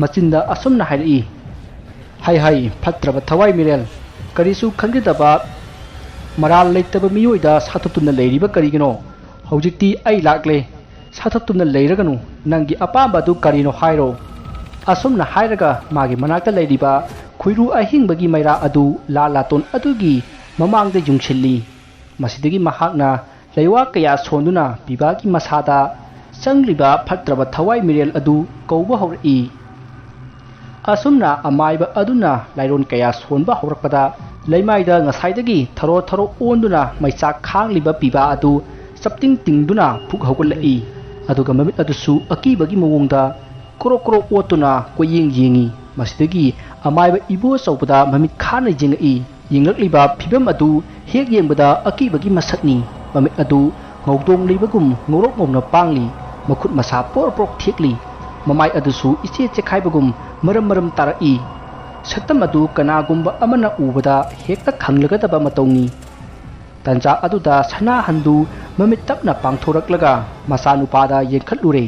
ꯃꯆꯤꯟꯗ ꯑꯁꯨꯝꯅ ꯍꯥꯏꯔꯛꯏ, "ꯍꯥꯏ ꯍꯥꯏ, ꯐꯠꯇ꯭ꯔꯕ ꯊꯋꯥꯏ ꯃꯤꯔꯦꯜ, ꯀꯔꯤꯁꯨ ꯈꯪꯖꯗꯕ ꯃꯔꯥꯜ ꯂꯩꯇꯕ ꯃꯤꯑꯣꯏꯗ ꯁꯥꯊꯣꯛꯇꯨꯅ ꯂꯩꯔꯤꯕ ꯀꯔꯤꯒꯤꯅꯣ? ꯍꯧꯖꯤꯛꯇꯤ ꯑꯩ ꯂꯥꯛꯂꯦ, ꯁꯥꯊꯣꯛꯇꯨꯅ ꯂꯩꯔꯒꯅꯨ, ꯅꯪꯒꯤ ꯑꯄꯥꯝꯕ ꯑꯗꯨ ꯀꯔꯤꯅꯣ ꯍꯥꯏꯔꯣ?" ꯑꯁꯨꯝꯅ ꯍꯥꯏꯔꯒ ꯃꯥꯒꯤ ꯃꯅꯥꯛꯇ ꯂꯩꯔꯤꯕ ꯈꯨꯏꯔꯨ ꯑꯍꯤꯡꯕꯒꯤ ꯃꯩꯔꯥ ꯑꯗꯨ ꯂꯥ ꯂꯥꯇꯣꯟ ꯑꯗꯨꯒꯤ ꯃꯃꯥꯡꯗ ꯌꯨꯡꯁꯤꯜꯂꯤ꯫ ꯃꯁꯤꯗꯒꯤ ꯃꯍꯥꯛꯅ ꯂꯩꯋꯥ ꯀꯌꯥ ꯁꯣꯟꯗꯨꯅ ꯄꯤꯕꯥꯒꯤ ꯃꯁꯥꯗ ꯆꯪꯂꯤꯕ ꯐꯠꯇ꯭ꯔꯕ ꯊꯋꯥꯏ ꯃꯤꯔꯦꯜ ꯑꯗꯨ ꯀꯧꯕ ꯍꯧꯔꯛꯏ꯫ ꯑꯁꯨꯝꯅ ꯑꯃꯥꯏꯕ ꯑꯗꯨꯅ ꯂꯥꯏꯔꯣꯟ ꯀꯌꯥ ꯁꯣꯟꯕ ꯍꯧꯔꯛꯄꯗ ꯂꯩꯃꯥꯏꯗ ꯉꯁꯥꯏꯗꯒꯤ ꯊꯔꯣ ꯊꯔꯣ ꯑꯣꯟꯗꯨꯅ ꯃꯩꯆꯥꯛ ꯈꯥꯡꯂꯤꯕ ꯄꯤꯕꯥ ꯑꯗꯨ ꯆꯞꯇꯤꯡ ꯇꯤꯡꯗꯨꯅ ꯐꯨꯛ ꯍꯧꯒꯠꯂꯛꯏ꯫ ꯑꯗꯨꯒ ꯃꯃꯤꯠ ꯑꯗꯨꯁꯨ ꯑꯀꯤꯕꯒꯤ ꯃꯑꯣꯡꯗ ꯀ꯭ꯔꯣꯛ ꯀ꯭ꯔꯣꯛ ꯑꯣꯠꯇꯨꯅ ꯀꯣꯏꯌꯦꯡ ꯌꯦꯡꯏ꯫ ꯃꯁꯤꯗꯒꯤ ꯑꯃꯥꯏꯕ ꯏꯕꯣ ꯑꯆꯧꯕꯗ ꯃꯃꯤꯠ ꯈꯥꯅ ꯌꯦꯡꯉꯛꯏ꯫ ꯌꯦꯡꯂꯛꯂꯤꯕ ꯐꯤꯕꯝ ꯑꯗꯨ ꯍꯦꯛ ꯌꯦꯡꯕꯗ ꯑꯀꯤꯕꯒꯤ ꯃꯁꯛꯅꯤ꯫ ꯃꯃꯤꯠ ꯑꯗꯨ ꯉꯧꯗꯣꯡ ꯂꯩꯕꯒꯨꯝ ꯉꯧꯔꯣꯛ ꯉꯧꯅ ꯄꯥꯡꯂꯤ꯫ ꯃꯈꯨꯠ ꯃꯁꯥ ꯄꯣꯔ ꯄꯣꯔ ꯊꯦꯛꯂꯤ꯫ ꯃꯃꯥꯏ ꯑꯗꯨꯁꯨ ꯏꯆꯦ ꯆꯦꯈꯥꯏꯕꯒꯨꯝ ꯃꯔꯝ ꯃꯔꯝ ꯇꯥꯔꯛꯏ꯫ ꯁꯛꯇꯝ ꯑꯗꯨ ꯀꯅꯥꯒꯨꯝꯕ ꯑꯃꯅ ꯎꯕꯗ ꯍꯦꯛꯇ ꯈꯪꯂꯒꯗꯕ ꯃꯇꯧꯅꯤ꯫ ꯇꯟꯖꯥ ꯑꯗꯨꯗ ꯁꯅꯥꯍꯟꯗꯨ ꯃꯃꯤꯠ ꯇꯞꯅ ꯄꯥꯡꯊꯣꯔꯛꯂꯒ ꯃꯆꯥꯅꯨꯄꯥꯗ ꯌꯦꯡꯈꯠꯂꯨꯔꯦ꯫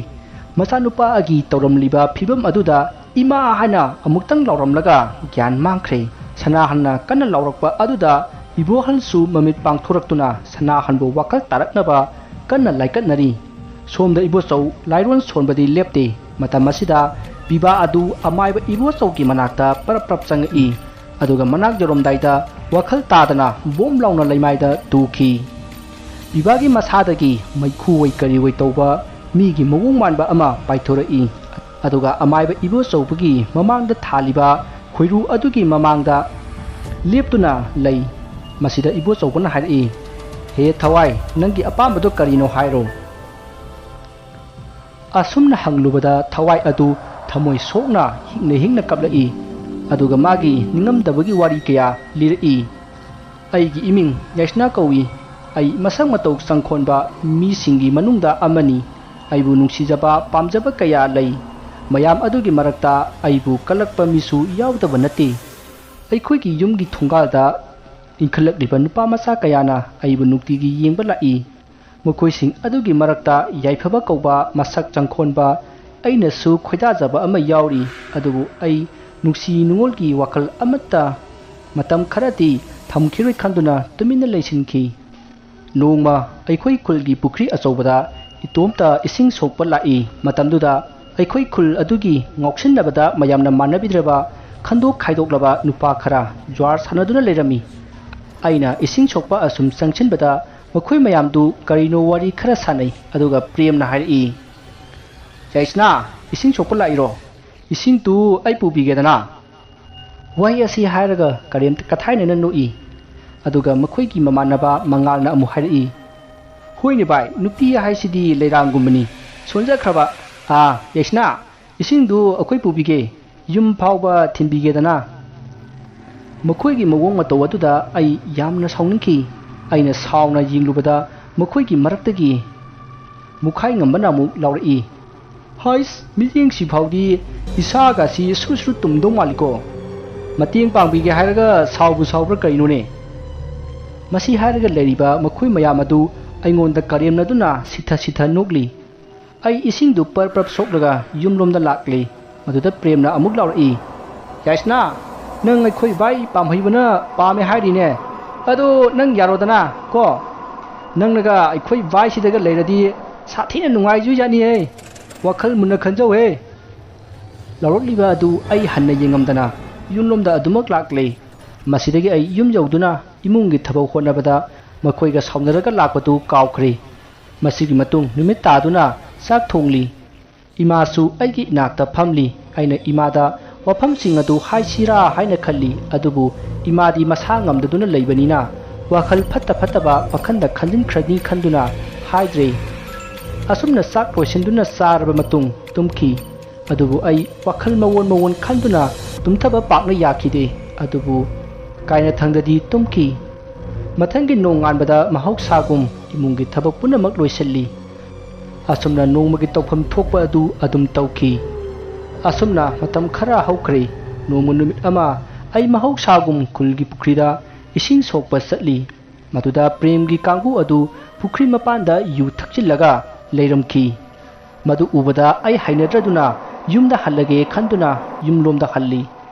ꯃꯆꯥꯅꯨꯄꯥ ꯑꯒꯤ ꯇꯧꯔꯝꯂꯤꯕ ꯐꯤꯕꯝ ꯑꯗꯨꯗ ꯏꯃꯥ ꯍꯥꯏꯅ ꯑꯃꯨꯛꯇꯪ ꯂꯥꯎꯔꯝꯂꯒ ꯒ꯭ꯌꯥꯟ ꯃꯥꯡꯈ꯭ꯔꯦ꯫ ꯁꯅꯥꯍꯟꯅ ꯀꯟꯅ ꯂꯥꯎꯔꯛꯄ ꯑꯗꯨꯗ ꯏꯕꯣꯍꯜꯁꯨ ꯃꯃꯤꯠ ꯄꯥꯡꯊꯣꯔꯛꯇꯨꯅ ꯁꯅꯥꯍꯟꯕꯨ ꯋꯥꯈꯜ ꯇꯥꯔꯛꯅꯕ ꯀꯟꯅ ꯂꯥꯏꯀꯠꯅꯔꯤ꯫ ꯁꯣꯝꯗ ꯏꯕꯣꯆꯧ ꯂꯥꯏꯔꯣꯟ ꯁꯣꯟꯕꯗꯤ ꯂꯦꯞꯇꯦ꯫ ꯃꯇꯝ ꯑꯁꯤꯗ ꯄꯤꯕꯥ ꯑꯗꯨ ꯑꯃꯥꯏꯕ ꯏꯕꯣꯆꯧꯒꯤ ꯃꯅꯥꯛꯇ ꯄꯔꯞ ꯄꯔꯞ ꯆꯪꯉꯛꯏ꯫ ꯑꯗꯨꯒ ꯃꯅꯥꯛ ꯌꯧꯔꯝꯗꯥꯏꯗ ꯋꯥꯈꯜ ꯇꯥꯗꯅ ꯕꯣꯝ ꯂꯥꯎꯅ ꯂꯩꯃꯥꯏꯗ ꯇꯨꯈꯤ꯫ ꯄꯤꯕꯥꯒꯤ ꯃꯁꯥꯗꯒꯤ ꯃꯩꯈꯨ ꯑꯣꯏ ꯀꯔꯤ ꯑꯣꯏ ꯇꯧꯕ ꯃꯤꯒꯤ ꯃꯑꯣꯡ ꯃꯥꯟꯕ ꯑꯃ ꯄꯥꯏꯊꯣꯔꯛꯏ꯫ ꯑꯗꯨꯒ ꯑꯃꯥꯏꯕ ꯏꯕꯣꯆꯧꯕꯒꯤ ꯃꯃꯥꯡꯗ ꯊꯥꯜꯂꯤꯕ ꯈꯣꯏꯔꯨ ꯑꯗꯨꯒꯤ ꯃꯃꯥꯡꯗ ꯂꯦꯞꯇꯨꯅ ꯂꯩ꯫ ꯃꯁꯤꯗ ꯏꯕꯣꯆꯧꯕꯅ ꯍꯥꯏꯔꯛꯏ, "ꯍꯦ ꯊꯋꯥꯏ, ꯅꯪꯒꯤ ꯑꯄꯥꯝꯕꯗꯣ ꯀꯔꯤꯅꯣ ꯍꯥꯏꯔꯣ?" ꯑꯁꯨꯝꯅ ꯍꯪꯂꯨꯕꯗ ꯊꯋꯥꯏ ꯑꯗꯨ ꯊꯃꯣꯏ ꯁꯣꯛꯅ ꯍꯤꯡꯅ ꯍꯤꯡꯅ ꯀꯞꯂꯛꯏ꯫ ꯑꯗꯨꯒ ꯃꯥꯒꯤ ꯅꯤꯡꯉꯝꯗꯕꯒꯤ ꯋꯥꯔꯤ ꯀꯌꯥ ꯂꯤꯔꯛꯏ꯫ "ꯑꯩꯒꯤ ꯏꯃꯤꯡ ꯌꯥꯏꯁꯅꯥ ꯀꯧꯏ꯫ ꯑꯩ ꯃꯁꯛ ꯃꯇꯧ ꯆꯪꯈꯣꯟꯕ ꯃꯤꯁꯤꯡꯒꯤ ꯃꯅꯨꯡꯗ ꯑꯃꯅꯤ꯫ ꯑꯩꯕꯨ ꯅꯨꯡꯁꯤꯖꯕ ꯄꯥꯝꯖꯕ ꯀꯌꯥ ꯂꯩ꯫ ꯃꯌꯥꯝ ꯑꯗꯨꯒꯤ ꯃꯔꯛꯇ ꯑꯩꯕꯨ ꯀꯜꯂꯛꯄ ꯃꯤꯁꯨ ꯌꯥꯎꯗꯕ ꯅꯠꯇꯦ꯫ ꯑꯩꯈꯣꯏꯒꯤ ꯌꯨꯝꯒꯤ ꯊꯣꯡꯒꯥꯜꯗ ꯏꯟꯈꯠꯂꯛꯂꯤꯕ ꯅꯨꯄꯥ ꯃꯆꯥ ꯀꯌꯥꯅ ꯑꯩꯕꯨ ꯅꯨꯡꯇꯤꯒꯤ ꯌꯦꯡꯕ ꯂꯥꯛꯏ꯫ ꯃꯈꯣꯏꯁꯤꯡ ꯑꯗꯨꯒꯤ ꯃꯔꯛꯇ ꯌꯥꯏꯐꯕ ꯀꯧꯕ ꯃꯁꯛ ꯆꯪꯈꯣꯟꯕ ꯑꯩꯅꯁꯨ ꯈꯣꯏꯗꯥꯖꯕ ꯑꯃ ꯌꯥꯎꯔꯤ꯫ ꯑꯗꯨꯕꯨ ꯑꯩ ꯅꯨꯡꯁꯤ ꯅꯨꯡꯉꯣꯜꯒꯤ ꯋꯥꯈꯜ ꯑꯃꯠꯇ ꯃꯇꯝ ꯈꯔꯗꯤ ꯊꯝꯈꯤꯔꯣꯏ ꯈꯟꯗꯨꯅ ꯇꯨꯃꯤꯟꯅ ꯂꯩꯁꯤꯟꯈꯤ꯫ ꯅꯣꯡꯃ ꯑꯩꯈꯣꯏ ꯈꯨꯜꯒꯤ ꯄꯨꯈ꯭ꯔꯤ ꯑꯆꯧꯕꯗ ꯏꯇꯣꯝꯇ ꯏꯁꯤꯡ ꯁꯣꯛꯄ ꯂꯥꯛꯏ꯫ ꯃꯇꯝꯗꯨꯗ ꯑꯩꯈꯣꯏ ꯈꯨꯜ ꯑꯗꯨꯒꯤ ꯉꯥꯎꯁꯤꯟꯅꯕꯗ ꯃꯌꯥꯝꯅ ꯃꯥꯟꯅꯕꯤꯗ꯭ꯔꯕ ꯈꯟꯗꯣꯛ ꯈꯥꯏꯗꯣꯛꯂꯕ ꯅꯨꯄꯥ ꯈꯔ ꯖ꯭ꯋꯥꯔ ꯁꯥꯟꯅꯗꯨꯅ ꯂꯩꯔꯝꯃꯤ꯫ ꯑꯩꯅ ꯏꯁꯤꯡ ꯁꯣꯛꯄ ꯑꯁꯨꯝ ꯆꯪꯁꯤꯟꯕꯗ ꯃꯈꯣꯏ ꯃꯌꯥꯝꯗꯨ ꯀꯔꯤꯅꯣ ꯋꯥꯔꯤ ꯈꯔ ꯁꯥꯟꯅꯩ꯫ ꯑꯗꯨꯒ ꯄ꯭ꯔꯦꯝꯅ ꯍꯥꯏꯔꯛꯏ, "ꯌꯥꯏꯁꯅꯥ, ꯏꯁꯤꯡ ꯁꯣꯛꯄ ꯂꯥꯛꯏꯔꯣ? ꯏꯁꯤꯡꯗꯨ ꯑꯩ ꯄꯨꯕꯤꯒꯦꯗꯅ?" ꯋꯥꯍꯩ ꯑꯁꯤ ꯍꯥꯏꯔꯒ ꯀꯔꯦꯝ ꯀꯊꯥꯏꯅꯅ ꯅꯣꯛꯏ꯫ ꯑꯗꯨꯒ ꯃꯈꯣꯏꯒꯤ ꯃꯃꯥꯟꯅꯕ ꯃꯉꯥꯜꯅ ꯑꯃꯨꯛ ꯍꯥꯏꯔꯛꯏ, "ꯍꯣꯏꯅꯦ ꯚꯥꯏ, ꯅꯨꯄꯤ ꯍꯥꯏꯁꯤꯗꯤ ꯂꯩꯔꯥꯡꯒꯨꯝꯕꯅꯤ꯫ ꯁꯣꯟꯖꯈ꯭ꯔꯕ꯫ ꯑꯥ, ꯌꯥꯏꯁꯅꯥ, ꯏꯁꯤꯡꯗꯨ ꯑꯩꯈꯣꯏ ꯄꯨꯕꯤꯒꯦ꯫ ꯌꯨꯝ ꯐꯥꯎꯕ ꯊꯤꯟꯕꯤꯒꯦꯗꯅ꯫ ꯃꯈꯣꯏꯒꯤ ꯃꯑꯣꯡ ꯃꯇꯧ ꯑꯗꯨꯗ ꯑꯩ ꯌꯥꯝꯅ ꯁꯥꯎꯅꯤꯡꯈꯤ꯫ ꯑꯩꯅ ꯁꯥꯎꯅ ꯌꯦꯡꯂꯨꯕꯗ ꯃꯈꯣꯏꯒꯤ ꯃꯔꯛꯇꯒꯤ ꯃꯨꯈꯥꯏ ꯉꯝꯕꯅ ꯑꯃꯨꯛ ꯂꯥꯎꯔꯛꯏ, "ꯍꯥꯏꯁ, ꯃꯤꯠꯌꯦꯡꯁꯤ ꯐꯥꯎꯗꯤ ꯏꯁꯥꯒꯁꯤ ꯁꯨꯔꯨ ꯁꯨꯔꯨ ꯇꯨꯝꯗꯧ ꯃꯥꯜꯂꯤꯀꯣ꯫ ꯃꯇꯦꯡ ꯄꯥꯡꯕꯤꯒꯦ ꯍꯥꯏꯔꯒ ꯁꯥꯎꯕꯨ ꯁꯥꯎꯕ꯭ꯔꯥ ꯀꯩꯅꯣꯅꯦ?" ꯃꯁꯤ ꯍꯥꯏꯔꯒ ꯂꯩꯔꯤꯕ ꯃꯈꯣꯏ ꯃꯌꯥꯝ ꯑꯗꯨ ꯑꯩꯉꯣꯟꯗ ꯀꯔꯦꯝꯅꯗꯨꯅ ꯁꯤꯊ ꯁꯤꯊ ꯅꯣꯛꯂꯤ꯫ ꯑꯩ ꯏꯁꯤꯡꯗꯨ ꯄꯔꯞ ꯄꯔꯞ ꯁꯣꯛꯂꯒ ꯌꯨꯝꯂꯣꯝꯗ ꯂꯥꯛꯂꯤ꯫ ꯃꯗꯨꯗ ꯄ꯭ꯔꯦꯝꯅ ꯑꯃꯨꯛ ꯂꯥꯎꯔꯛꯏ, "ꯌꯥꯏꯁꯅꯥ, ꯅꯪ ꯑꯩꯈꯣꯏ ꯚꯥꯏ ꯄꯥꯝꯍꯩꯕꯅ ꯄꯥꯝꯃꯦ ꯍꯥꯏꯔꯤꯅꯦ꯫ ꯑꯗꯣ ꯅꯪ ꯌꯥꯔꯣꯗꯅ ꯀꯣ꯫ ꯅꯪꯅꯒ ꯑꯩꯈꯣꯏ ꯚꯥꯏꯁꯤꯗꯒ ꯂꯩꯔꯗꯤ ꯁꯥꯊꯤꯅ ꯅꯨꯡꯉꯥꯏꯖꯣꯏꯖꯥꯠꯅꯤꯍꯦ꯫ ꯋꯥꯈꯜ ꯃꯨꯟꯅ ꯈꯟꯖꯧꯍꯦ꯫" ꯂꯥꯎꯔꯛꯂꯤꯕ ꯑꯗꯨ ꯑꯩ ꯍꯟꯅ ꯌꯦꯡꯉꯝꯗꯅ ꯌꯨꯝꯂꯣꯝꯗ ꯑꯗꯨꯃꯛ ꯂꯥꯛꯂꯦ꯫ ꯃꯁꯤꯗꯒꯤ ꯑꯩ ꯌꯨꯝ ꯌꯧꯗꯨꯅ ꯏꯃꯨꯡꯒꯤ ꯊꯕꯛ ꯍꯣꯠꯅꯕꯗ ꯃꯈꯣꯏꯒ ꯁꯥꯎꯅꯔꯒ ꯂꯥꯛꯄꯗꯨ ꯀꯥꯎꯈ꯭ꯔꯦ꯫ ꯃꯁꯤꯒꯤ ꯃꯇꯨꯡ ꯅꯨꯃꯤꯠ ꯇꯥꯗꯨꯅ ꯆꯥꯛ ꯊꯣꯡꯂꯤ꯫ ꯏꯃꯥꯁꯨ ꯑꯩꯒꯤ ꯏꯅꯥꯛꯇ ꯐꯝꯂꯤ꯫ ꯑꯩꯅ ꯏꯃꯥꯗ ꯋꯥꯐꯝꯁꯤꯡ ꯑꯗꯨ ꯍꯥꯏꯁꯤꯔꯥ ꯍꯥꯏꯅ ꯈꯜꯂꯤ, ꯑꯗꯨꯕꯨ ꯏꯃꯥꯗꯤ ꯃꯁꯥ ꯉꯝꯗꯗꯨꯅ ꯂꯩꯕꯅꯤꯅ ꯋꯥꯈꯜ ꯐꯠꯇ ꯐꯠꯇꯕ ꯋꯥꯈꯜꯗ ꯈꯟꯖꯤꯟꯈ꯭ꯔꯅꯤ ꯈꯟꯗꯨꯅ ꯍꯥꯏꯗ꯭ꯔꯦ꯫ ꯑꯁꯨꯝꯅ ꯆꯥꯛ ꯂꯣꯏꯁꯤꯟꯗꯨꯅ ꯆꯥꯔꯕ ꯃꯇꯨꯡ ꯇꯨꯝꯈꯤ꯫ ꯑꯗꯨꯕꯨ ꯑꯩ ꯋꯥꯈꯜ ꯃꯑꯣꯟ ꯃꯑꯣꯟ ꯈꯟꯗꯨꯅ ꯇꯨꯝꯊꯕ ꯄꯥꯛꯅ ꯌꯥꯈꯤꯗꯦ꯫ ꯑꯗꯨꯕꯨ ꯀꯥꯏꯅꯊꯪꯗꯗꯤ ꯇꯨꯝꯈꯤ꯫ ꯃꯊꯪꯒꯤ ꯅꯣꯡꯉꯥꯟꯕꯗ ꯃꯍꯧꯁꯥꯒꯨꯝ ꯏꯃꯨꯡꯒꯤ ꯊꯕꯛ ꯄꯨꯝꯅꯃꯛ ꯂꯣꯏꯁꯤꯜꯂꯤ꯫ ꯑꯁꯨꯝꯅ ꯅꯣꯡꯃꯒꯤ ꯇꯧꯐꯝ ꯊꯣꯛꯄ ꯑꯗꯨ ꯑꯗꯨꯝ ꯇꯧꯈꯤ꯫ ꯑꯁꯨꯝꯅ ꯃꯇꯝ ꯈꯔ ꯍꯧꯈ꯭ꯔꯦ꯫ ꯅꯣꯡꯃ ꯅꯨꯃꯤꯠ ꯑꯃ ꯑꯩ ꯃꯍꯧꯁꯥꯒꯨꯝ ꯈꯨꯜꯒꯤ ꯄꯨꯈ꯭ꯔꯤꯗ ꯏꯁꯤꯡ ꯁꯣꯛꯄ ꯆꯠꯂꯤ꯫ ꯃꯗꯨꯗ ꯄ꯭ꯔꯦꯝꯒꯤ ꯀꯥꯡꯕꯨ ꯑꯗꯨ ꯄꯨꯈ꯭ꯔꯤ ꯃꯄꯥꯟꯗ ꯌꯨ ꯊꯛꯆꯤꯜꯂꯒ ꯂꯩꯔꯝꯈꯤ꯫ ꯃꯗꯨ ꯎꯕꯗ ꯑꯩ ꯍꯩꯅꯗ꯭ꯔꯗꯨꯅ ꯌꯨꯝꯗ ꯍꯜꯂꯒꯦ ꯈꯟꯗꯨꯅ ꯌꯨꯝꯂꯣꯝꯗ ꯍꯜꯂꯤ꯫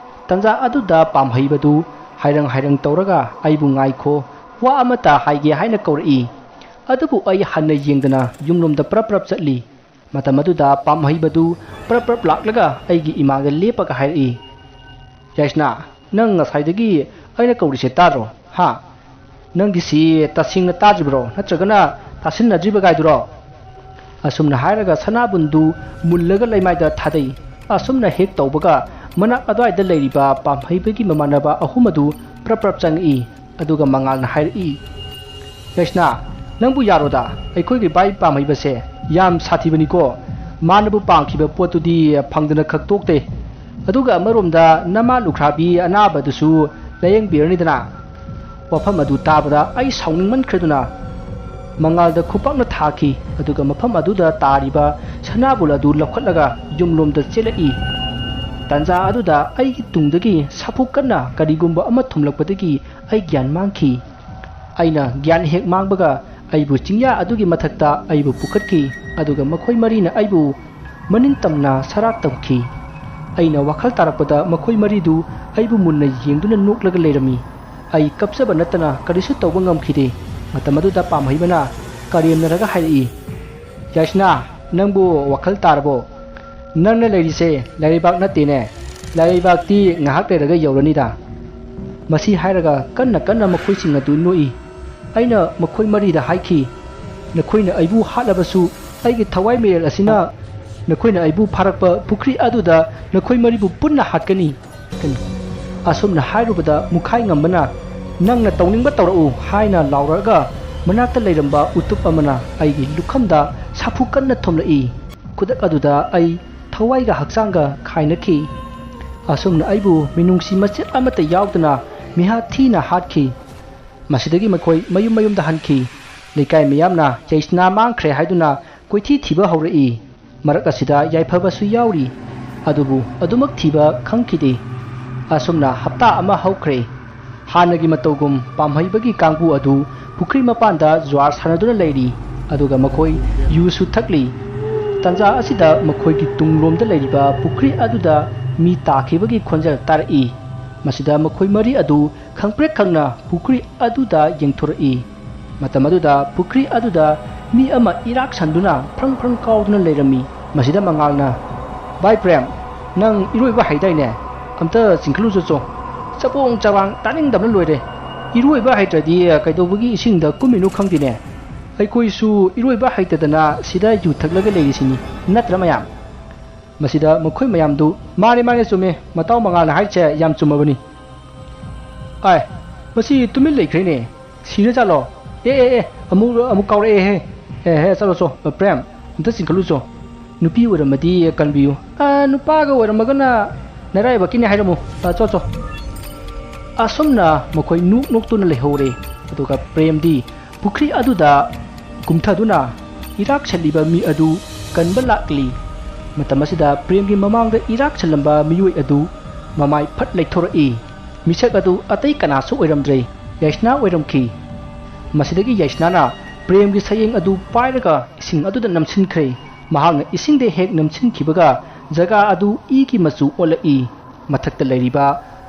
ꯇꯟꯖꯥ ꯑꯗꯨꯗ ꯄꯥꯝꯍꯩꯕꯗꯨ ꯍꯥꯏꯔꯪ ꯍꯥꯏꯔꯪ ꯇꯧꯔꯒ ꯑꯩꯕꯨ "ꯉꯥꯏꯈꯣ, ꯋꯥ ꯑꯃꯇ ꯍꯥꯏꯒꯦ" ꯍꯥꯏꯅ ꯀꯧꯔꯛꯏ꯫ ꯑꯗꯨꯕꯨ ꯑꯩ ꯍꯟꯅ ꯌꯦꯡꯗꯅ ꯌꯨꯝꯂꯣꯝꯗ ꯄ꯭ꯔꯞ ꯄ꯭ꯔꯞ ꯆꯠꯂꯤ꯫ ꯃꯇꯝ ꯑꯗꯨꯗ ꯄꯥꯝꯍꯩꯕꯗꯨ ꯄ꯭ꯔꯞ ꯄ꯭ꯔꯞ ꯂꯥꯛꯂꯒ ꯑꯩꯒꯤ ꯏꯃꯥꯡꯗ ꯂꯦꯞꯄꯒ ꯍꯥꯏꯔꯛꯏ, "ꯌꯥꯏꯁꯅꯥ, ꯅꯪ ꯉꯁꯥꯏꯗꯒꯤ ꯑꯩꯅ ꯀꯧꯔꯤꯁꯦ ꯇꯥꯗ꯭ꯔꯣ? ꯍꯥ? ꯅꯪꯒꯤꯁꯤ ꯇꯁꯦꯡꯅ ꯇꯥꯗ꯭ꯔꯤꯕ꯭ꯔꯣ? ꯅꯠꯇ꯭ꯔꯒꯅ ꯇꯥꯁꯤꯟꯅꯗ꯭ꯔꯤꯕ ꯒꯥꯏꯗꯨꯔꯣ?" ꯑꯁꯨꯝꯅ ꯍꯥꯏꯔꯒ ꯁꯅꯥꯕꯨꯟꯗꯨ ꯃꯨꯜꯂꯒ ꯂꯩꯃꯥꯏꯗ ꯊꯥꯗꯩ꯫ ꯑꯁꯨꯝꯅ ꯍꯦꯛ ꯇꯧꯕꯒ ꯃꯅꯥꯛ ꯑꯗ꯭ꯋꯥꯏꯗ ꯂꯩꯔꯤꯕ ꯄꯥꯝꯍꯩꯕꯒꯤ ꯃꯃꯥꯟꯅꯕ ꯑꯍꯨꯝ ꯑꯗꯨ ꯄ꯭ꯔꯞ ꯄ꯭ꯔꯞ ꯆꯪꯉꯛꯏ꯫ ꯑꯗꯨꯒ ꯃꯉꯥꯜꯅ ꯍꯥꯏꯔꯛꯏ, "ꯌꯥꯏꯁꯅꯥ, ꯅꯪꯕꯨ ꯌꯥꯔꯣꯗ? ꯑꯩꯈꯣꯏꯒꯤ ꯚꯥꯏ ꯄꯥꯝꯍꯩꯕꯁꯦ ꯌꯥꯝ ꯁꯥꯊꯤꯕꯅꯤꯀꯣ꯫ ꯃꯥꯅꯕꯨ ꯄꯥꯝꯈꯤꯕ ꯄꯣꯠꯇꯨꯗꯤ ꯐꯪꯗꯅ ꯈꯛ ꯇꯣꯛꯇꯦ꯫ ꯑꯗꯨꯒ ꯑꯃꯔꯣꯝꯗ ꯅꯃꯥ ꯂꯨꯈ꯭ꯔꯥꯕꯤ ꯑꯅꯥꯕꯗꯨꯁꯨ ꯂꯥꯌꯦꯡꯕꯤꯔꯅꯤꯗꯅ꯫ ꯋꯥꯐꯝ ꯑꯗꯨ ꯇꯥꯕꯗ ꯑꯩ ꯁꯥꯎꯅꯤꯡꯃꯟꯈ꯭ꯔꯗꯨꯅ ꯃꯉꯥꯜꯗ ꯈꯨꯄꯥꯛꯅ ꯊꯥꯈꯤ꯫ ꯑꯗꯨꯒ ꯃꯐꯝ ꯑꯗꯨꯗ ꯇꯥꯔꯤꯕ ꯁꯅꯥꯕꯨꯜ ꯑꯗꯨ ꯂꯧꯈꯠꯂꯒ ꯌꯨꯝꯂꯣꯝꯗ ꯆꯦꯜꯂꯛꯏ꯫ ꯇꯥꯟꯖꯥ ꯑꯗꯨꯗ ꯑꯩꯒꯤ ꯇꯨꯡꯗꯒꯤ ꯁꯥꯐꯨ ꯀꯟꯅ ꯀꯔꯤꯒꯨꯝꯕ ꯑꯃ ꯊꯣꯝꯂꯛꯄꯗꯒꯤ ꯑꯩ ꯒ꯭ꯌꯥꯟ ꯃꯥꯡꯈꯤ꯫ ꯑꯩꯅ ꯒ꯭ꯌꯥꯟ ꯍꯦꯛ ꯃꯥꯡꯕꯒ ꯑꯩꯕꯨ ꯆꯤꯡꯌꯥ ꯑꯗꯨꯒꯤ ꯃꯊꯛꯇ ꯑꯩꯕꯨ ꯄꯨꯈꯠꯈꯤ꯫ ꯑꯗꯨꯒ ꯃꯈꯣꯏ ꯃꯔꯤꯅ ꯑꯩꯕꯨ ꯃꯅꯤꯡ ꯇꯝꯅ ꯁꯔꯥꯛ ꯇꯝꯈꯤ꯫ ꯑꯩꯅ ꯋꯥꯈꯜ ꯇꯥꯔꯛꯄꯗ ꯃꯈꯣꯏ ꯃꯔꯤꯗꯨ ꯑꯩꯕꯨ ꯃꯨꯟꯅ ꯌꯦꯡꯗꯨꯅ ꯅꯣꯛꯂꯒ ꯂꯩꯔꯝꯃꯤ꯫ ꯑꯩ ꯀꯞꯆꯕ ꯅꯠꯇꯅ ꯀꯔꯤꯁꯨ ꯇꯧꯕ ꯉꯝꯈꯤꯗꯦ꯫ ꯃꯇꯝ ꯑꯗꯨꯗ ꯄꯥꯝꯍꯩꯕꯅ ꯀꯔꯦꯝꯅꯔꯒ ꯍꯥꯏꯔꯛꯏ, "ꯌꯥꯏꯁꯅꯥ, ꯅꯪꯕꯨ ꯋꯥꯈꯜ ꯇꯥꯔꯕꯣ? ꯅꯪꯅ ꯂꯩꯔꯤꯁꯦ ꯂꯥꯏꯔꯩꯕꯥꯛ ꯅꯠꯇꯦꯅꯦ꯫ ꯂꯥꯏꯔꯩꯕꯥꯛꯇꯤ ꯉꯥꯏꯍꯥꯛ ꯂꯩꯔꯒ ꯌꯧꯔꯅꯤꯗ꯫" ꯃꯁꯤ ꯍꯥꯏꯔꯒ ꯀꯟꯅ ꯀꯟꯅ ꯃꯈꯣꯏꯁꯤꯡ ꯑꯗꯨ ꯅꯣꯛꯏ꯫ ꯑꯩꯅ ꯃꯈꯣꯏ ꯃꯔꯤꯗ ꯍꯥꯏꯈꯤ, "ꯅꯈꯣꯏꯅ ꯑꯩꯕꯨ ꯍꯥꯠꯂꯕꯁꯨ ꯑꯩꯒꯤ ꯊꯋꯥꯏ ꯃꯔꯦꯜ ꯑꯁꯤꯅ ꯅꯈꯣꯏꯅ ꯑꯩꯕꯨ ꯐꯥꯔꯛꯄ ꯄꯨꯈ꯭ꯔꯤ ꯑꯗꯨꯗ ꯅꯈꯣꯏ ꯃꯔꯤꯕꯨ ꯄꯨꯟꯅ ꯍꯥꯠꯀꯅꯤ꯫" ꯑꯁꯨꯝꯅ ꯍꯥꯏꯔꯨꯕꯗ ꯃꯨꯈꯥꯏ ꯉꯝꯕꯅ, "ꯅꯪꯅ ꯇꯧꯅꯤꯡꯕ ꯇꯧꯔꯛꯎ" ꯍꯥꯏꯅ ꯂꯥꯎꯔꯛꯑꯒ ꯃꯅꯥꯛꯇ ꯂꯩꯔꯝꯕ ꯎꯇꯨꯞ ꯑꯃꯅ ꯑꯩꯒꯤ ꯂꯨꯈꯝꯗ ꯁꯥꯐꯨ ꯀꯟꯅ ꯊꯣꯝꯂꯛꯏ꯫ ꯈꯨꯗꯛ ꯑꯗꯨꯗ ꯑꯩ ꯊꯋꯥꯏꯒ ꯍꯛꯆꯥꯡꯒ ꯈꯥꯏꯅꯈꯤ꯫ ꯑꯁꯨꯝꯅ ꯑꯩꯕꯨ ꯃꯤꯅꯨꯡꯁꯤ ꯃꯆꯦꯠ ꯑꯃꯠꯇ ꯌꯥꯎꯗꯅ ꯃꯤꯍꯥꯠ ꯊꯤꯅ ꯍꯥꯠꯈꯤ꯫ ꯃꯁꯤꯗꯒꯤ ꯃꯈꯣꯏ ꯃꯌꯨꯝ ꯃꯌꯨꯝꯗ ꯍꯟꯈꯤ꯫ ꯂꯩꯀꯥꯏ ꯃꯤꯌꯥꯝꯅ ꯌꯥꯏꯁꯅꯥ ꯃꯥꯡꯈ꯭ꯔꯦ ꯍꯥꯏꯗꯨꯅ ꯀꯣꯏꯊꯤ ꯊꯤꯕ ꯍꯧꯔꯛꯏ꯫ ꯃꯔꯛ ꯑꯁꯤꯗ ꯌꯥꯏꯐꯕꯁꯨ ꯌꯥꯎꯔꯤ꯫ ꯑꯗꯨꯕꯨ ꯑꯗꯨꯃꯛ ꯊꯤꯕ ꯈꯪꯈꯤꯗꯦ꯫ ꯑꯁꯨꯝꯅ ꯍꯞꯇꯥ ꯑꯃ ꯍꯧꯈ꯭ꯔꯦ꯫ ꯍꯥꯟꯅꯒꯤ ꯃꯇꯧꯒꯨꯝ ꯄꯥꯝꯍꯩꯕꯒꯤ ꯀꯥꯡꯕꯨ ꯑꯗꯨ ꯄꯨꯈ꯭ꯔꯤ ꯃꯄꯥꯟꯗ ꯖꯨꯋꯥꯔ ꯁꯥꯟꯅꯗꯨꯅ ꯂꯩꯔꯤ꯫ ꯑꯗꯨꯒ ꯃꯈꯣꯏ ꯌꯨꯁꯨ ꯊꯛꯂꯤ꯫ ꯇꯥꯟꯖꯥ ꯑꯁꯤꯗ ꯃꯈꯣꯏꯒꯤ ꯇꯨꯡꯂꯣꯝꯗ ꯂꯩꯔꯤꯕ ꯄꯨꯈ꯭ꯔꯤ ꯑꯗꯨꯗ ꯃꯤ ꯇꯥꯈꯤꯕꯒꯤ ꯈꯣꯟꯖꯦꯜ ꯇꯥꯔꯛꯏ꯫ ꯃꯁꯤꯗ ꯃꯈꯣꯏ ꯃꯔꯤ ꯑꯗꯨ ꯈꯪꯄ꯭ꯔꯦꯛ ꯈꯪꯅ ꯄꯨꯈ꯭ꯔꯤ ꯑꯗꯨꯗ ꯌꯦꯡꯊꯣꯔꯛꯏ꯫ ꯃꯇꯝ ꯑꯗꯨꯗ ꯄꯨꯈ꯭ꯔꯤ ꯑꯗꯨꯗ ꯃꯤ ꯑꯃ ꯏꯔꯥꯛ ꯁꯟꯗꯨꯅ ꯐ꯭ꯔꯪ ꯐ꯭ꯔꯪ ꯀꯥꯎꯗꯨꯅ ꯂꯩꯔꯝꯃꯤ꯫ ꯃꯁꯤꯗ ꯃꯉꯥꯜꯅ, "ꯚꯥꯏ ꯄ꯭ꯔꯦꯝ, ꯅꯪ ꯏꯔꯣꯏꯕ ꯍꯩꯗꯥꯏꯅꯦ? ꯑꯝꯇ ꯆꯤꯡꯈꯠꯂꯨ ꯆꯠꯁꯣ꯫ ꯆꯄꯣꯡ ꯆꯔꯥꯡ ꯇꯥꯅꯤꯡꯗꯕꯅ ꯂꯣꯏꯔꯦ꯫ ꯏꯔꯣꯏꯕ ꯍꯩꯇ꯭ꯔꯗꯤ ꯀꯩꯗꯧꯕꯒꯤ ꯏꯁꯤꯡꯗ ꯀꯨꯝꯃꯤꯅꯣ ꯈꯪꯗꯦꯅꯦ꯫ ꯑꯩꯈꯣꯏꯁꯨ ꯏꯔꯣꯏꯕ ꯍꯩꯇꯗꯅ ꯁꯤꯗ ꯌꯨ ꯊꯛꯂꯒ ꯂꯩꯔꯤꯁꯤꯅꯤ, ꯅꯠꯇ꯭ꯔ ꯃꯌꯥꯝ?" ꯃꯁꯤꯗ ꯃꯈꯣꯏ ꯃꯌꯥꯝꯗꯨ, "ꯃꯥꯅꯦ, ꯃꯥꯅꯦ, ꯆꯨꯝꯃꯦ, ꯃꯇꯥꯎ ꯃꯉꯥꯜꯅ ꯍꯥꯏꯔꯤꯁꯦ ꯌꯥꯝ ꯆꯨꯝꯃꯕꯅꯤ꯫ ꯑꯥꯏ, ꯃꯁꯤ ꯇꯨꯃꯤꯟ ꯂꯩꯈ꯭ꯔꯦꯅꯦ꯫ ꯁꯤꯔ ꯆꯠꯂꯣ꯫ ꯑꯦ, ꯑꯦ, ꯑꯦ, ꯑꯃꯨꯛ, ꯑꯃꯨꯛ ꯀꯥꯎꯔꯛꯑꯦꯍꯦ꯫ ꯑꯦ, ꯍꯦ, ꯆꯠꯂꯣ ꯆꯣ, ꯄ꯭ꯔꯦꯝ, ꯑꯝꯇ ꯆꯤꯡꯈꯠꯂꯨ ꯆꯣ꯫ ꯅꯨꯄꯤ ꯑꯣꯏꯔꯝꯃꯗꯤ ꯀꯟꯕꯤꯌꯨ꯫ ꯑ, ꯅꯨꯄꯥꯒ ꯑꯣꯏꯔꯝꯃꯒꯅ ꯅꯔꯥꯏꯕꯛꯀꯤꯅꯦ ꯍꯥꯏꯔꯝꯃꯨ꯫ ꯑ, ꯆꯣ, ꯆꯣ꯫ ꯑꯁꯨꯝꯅ ꯃꯈꯣꯏ ꯅꯣꯛ ꯅꯣꯛꯇꯨꯅ ꯂꯩꯍꯧꯔꯦ꯫ ꯑꯗꯨꯒ ꯄ꯭ꯔꯦꯝꯗꯤ ꯄꯨꯈ꯭ꯔꯤ ꯑꯗꯨꯗ ꯀꯨꯝꯊꯗꯨꯅ ꯏꯔꯥꯛ ꯁꯜꯂꯤꯕ ꯃꯤ ꯑꯗꯨ ꯀꯟꯕ ꯂꯥꯛꯂꯤ꯫ ꯃꯇꯝ ꯑꯁꯤꯗ ꯄ꯭ꯔꯦꯝꯒꯤ ꯃꯃꯥꯡꯗ ꯏꯔꯥꯛ ꯁꯜꯂꯝꯕ ꯃꯤꯑꯣꯏ ꯑꯗꯨ ꯃꯃꯥꯏ ꯐꯠ ꯂꯩꯊꯣꯔꯛꯏ꯫ ꯃꯤꯁꯛ ꯑꯗꯨ ꯑꯇꯩ ꯀꯅꯥꯁꯨ ꯑꯣꯏꯔꯝꯗ꯭ꯔꯦ, ꯌꯥꯏꯁꯅꯥ ꯑꯣꯏꯔꯝꯈꯤ꯫ ꯃꯁꯤꯗꯒꯤ ꯌꯥꯏꯁꯅꯥꯅ ꯄ꯭ꯔꯦꯝꯒꯤ ꯁꯌꯦꯡ ꯑꯗꯨ ꯄꯥꯏꯔꯒ ꯏꯁꯤꯡ ꯑꯗꯨꯗ ꯅꯝꯁꯤꯟꯈ꯭ꯔꯦ꯫ ꯃꯍꯥꯛꯅ ꯏꯁꯤꯡꯗ ꯍꯦꯛ ꯅꯝꯁꯤꯟꯈꯤꯕꯒ ꯖꯒꯥ ꯑꯗꯨ ꯏꯒꯤ ꯃꯆꯨ ꯑꯣꯜꯂꯛꯏ꯫ ꯃꯊꯛꯇ ꯂꯩꯔꯤꯕ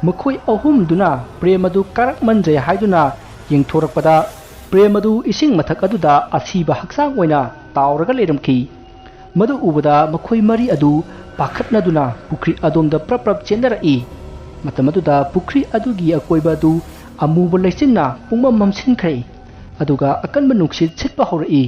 ꯃꯈꯣꯏ ꯑꯍꯨꯝꯗꯨꯅ ꯄ꯭ꯔꯦꯝ ꯑꯗꯨ ꯀꯥꯔꯛꯃꯟꯗ꯭ꯔꯦ ꯍꯥꯏꯗꯨꯅ ꯌꯦꯡꯊꯣꯔꯛꯄꯗ, ꯄ꯭ꯔꯦꯝ ꯑꯗꯨ ꯏꯁꯤꯡ ꯃꯊꯛ ꯑꯗꯨꯗ ꯑꯁꯤꯕ ꯍꯛꯆꯥꯡ ꯑꯣꯏꯅ ꯇꯥꯎꯔꯒ ꯂꯩꯔꯝꯈꯤ꯫ ꯃꯗꯨ ꯎꯕꯗ ꯃꯈꯣꯏ ꯃꯔꯤ ꯑꯗꯨ ꯄꯥꯈꯠꯅꯗꯨꯅ ꯄꯨꯈ꯭ꯔꯤ ꯑꯗꯣꯝꯗ ꯄ꯭ꯔꯞ ꯄ꯭ꯔꯞ ꯆꯦꯟꯅꯔꯛꯏ꯫ ꯃꯇꯝ ꯑꯗꯨꯗ ꯄꯨꯈ꯭ꯔꯤ ꯑꯗꯨꯒꯤ ꯑꯀꯣꯏꯕ ꯑꯗꯨ ꯑꯃꯨꯕ ꯂꯩꯆꯤꯟꯅ ꯄꯨꯡꯃꯝ ꯃꯝꯁꯤꯟꯈ꯭ꯔꯦ꯫ ꯑꯗꯨꯒ ꯑꯀꯟꯕ ꯅꯨꯡꯁꯤꯠ ꯁꯤꯠꯄ ꯍꯧꯔꯛꯏ꯫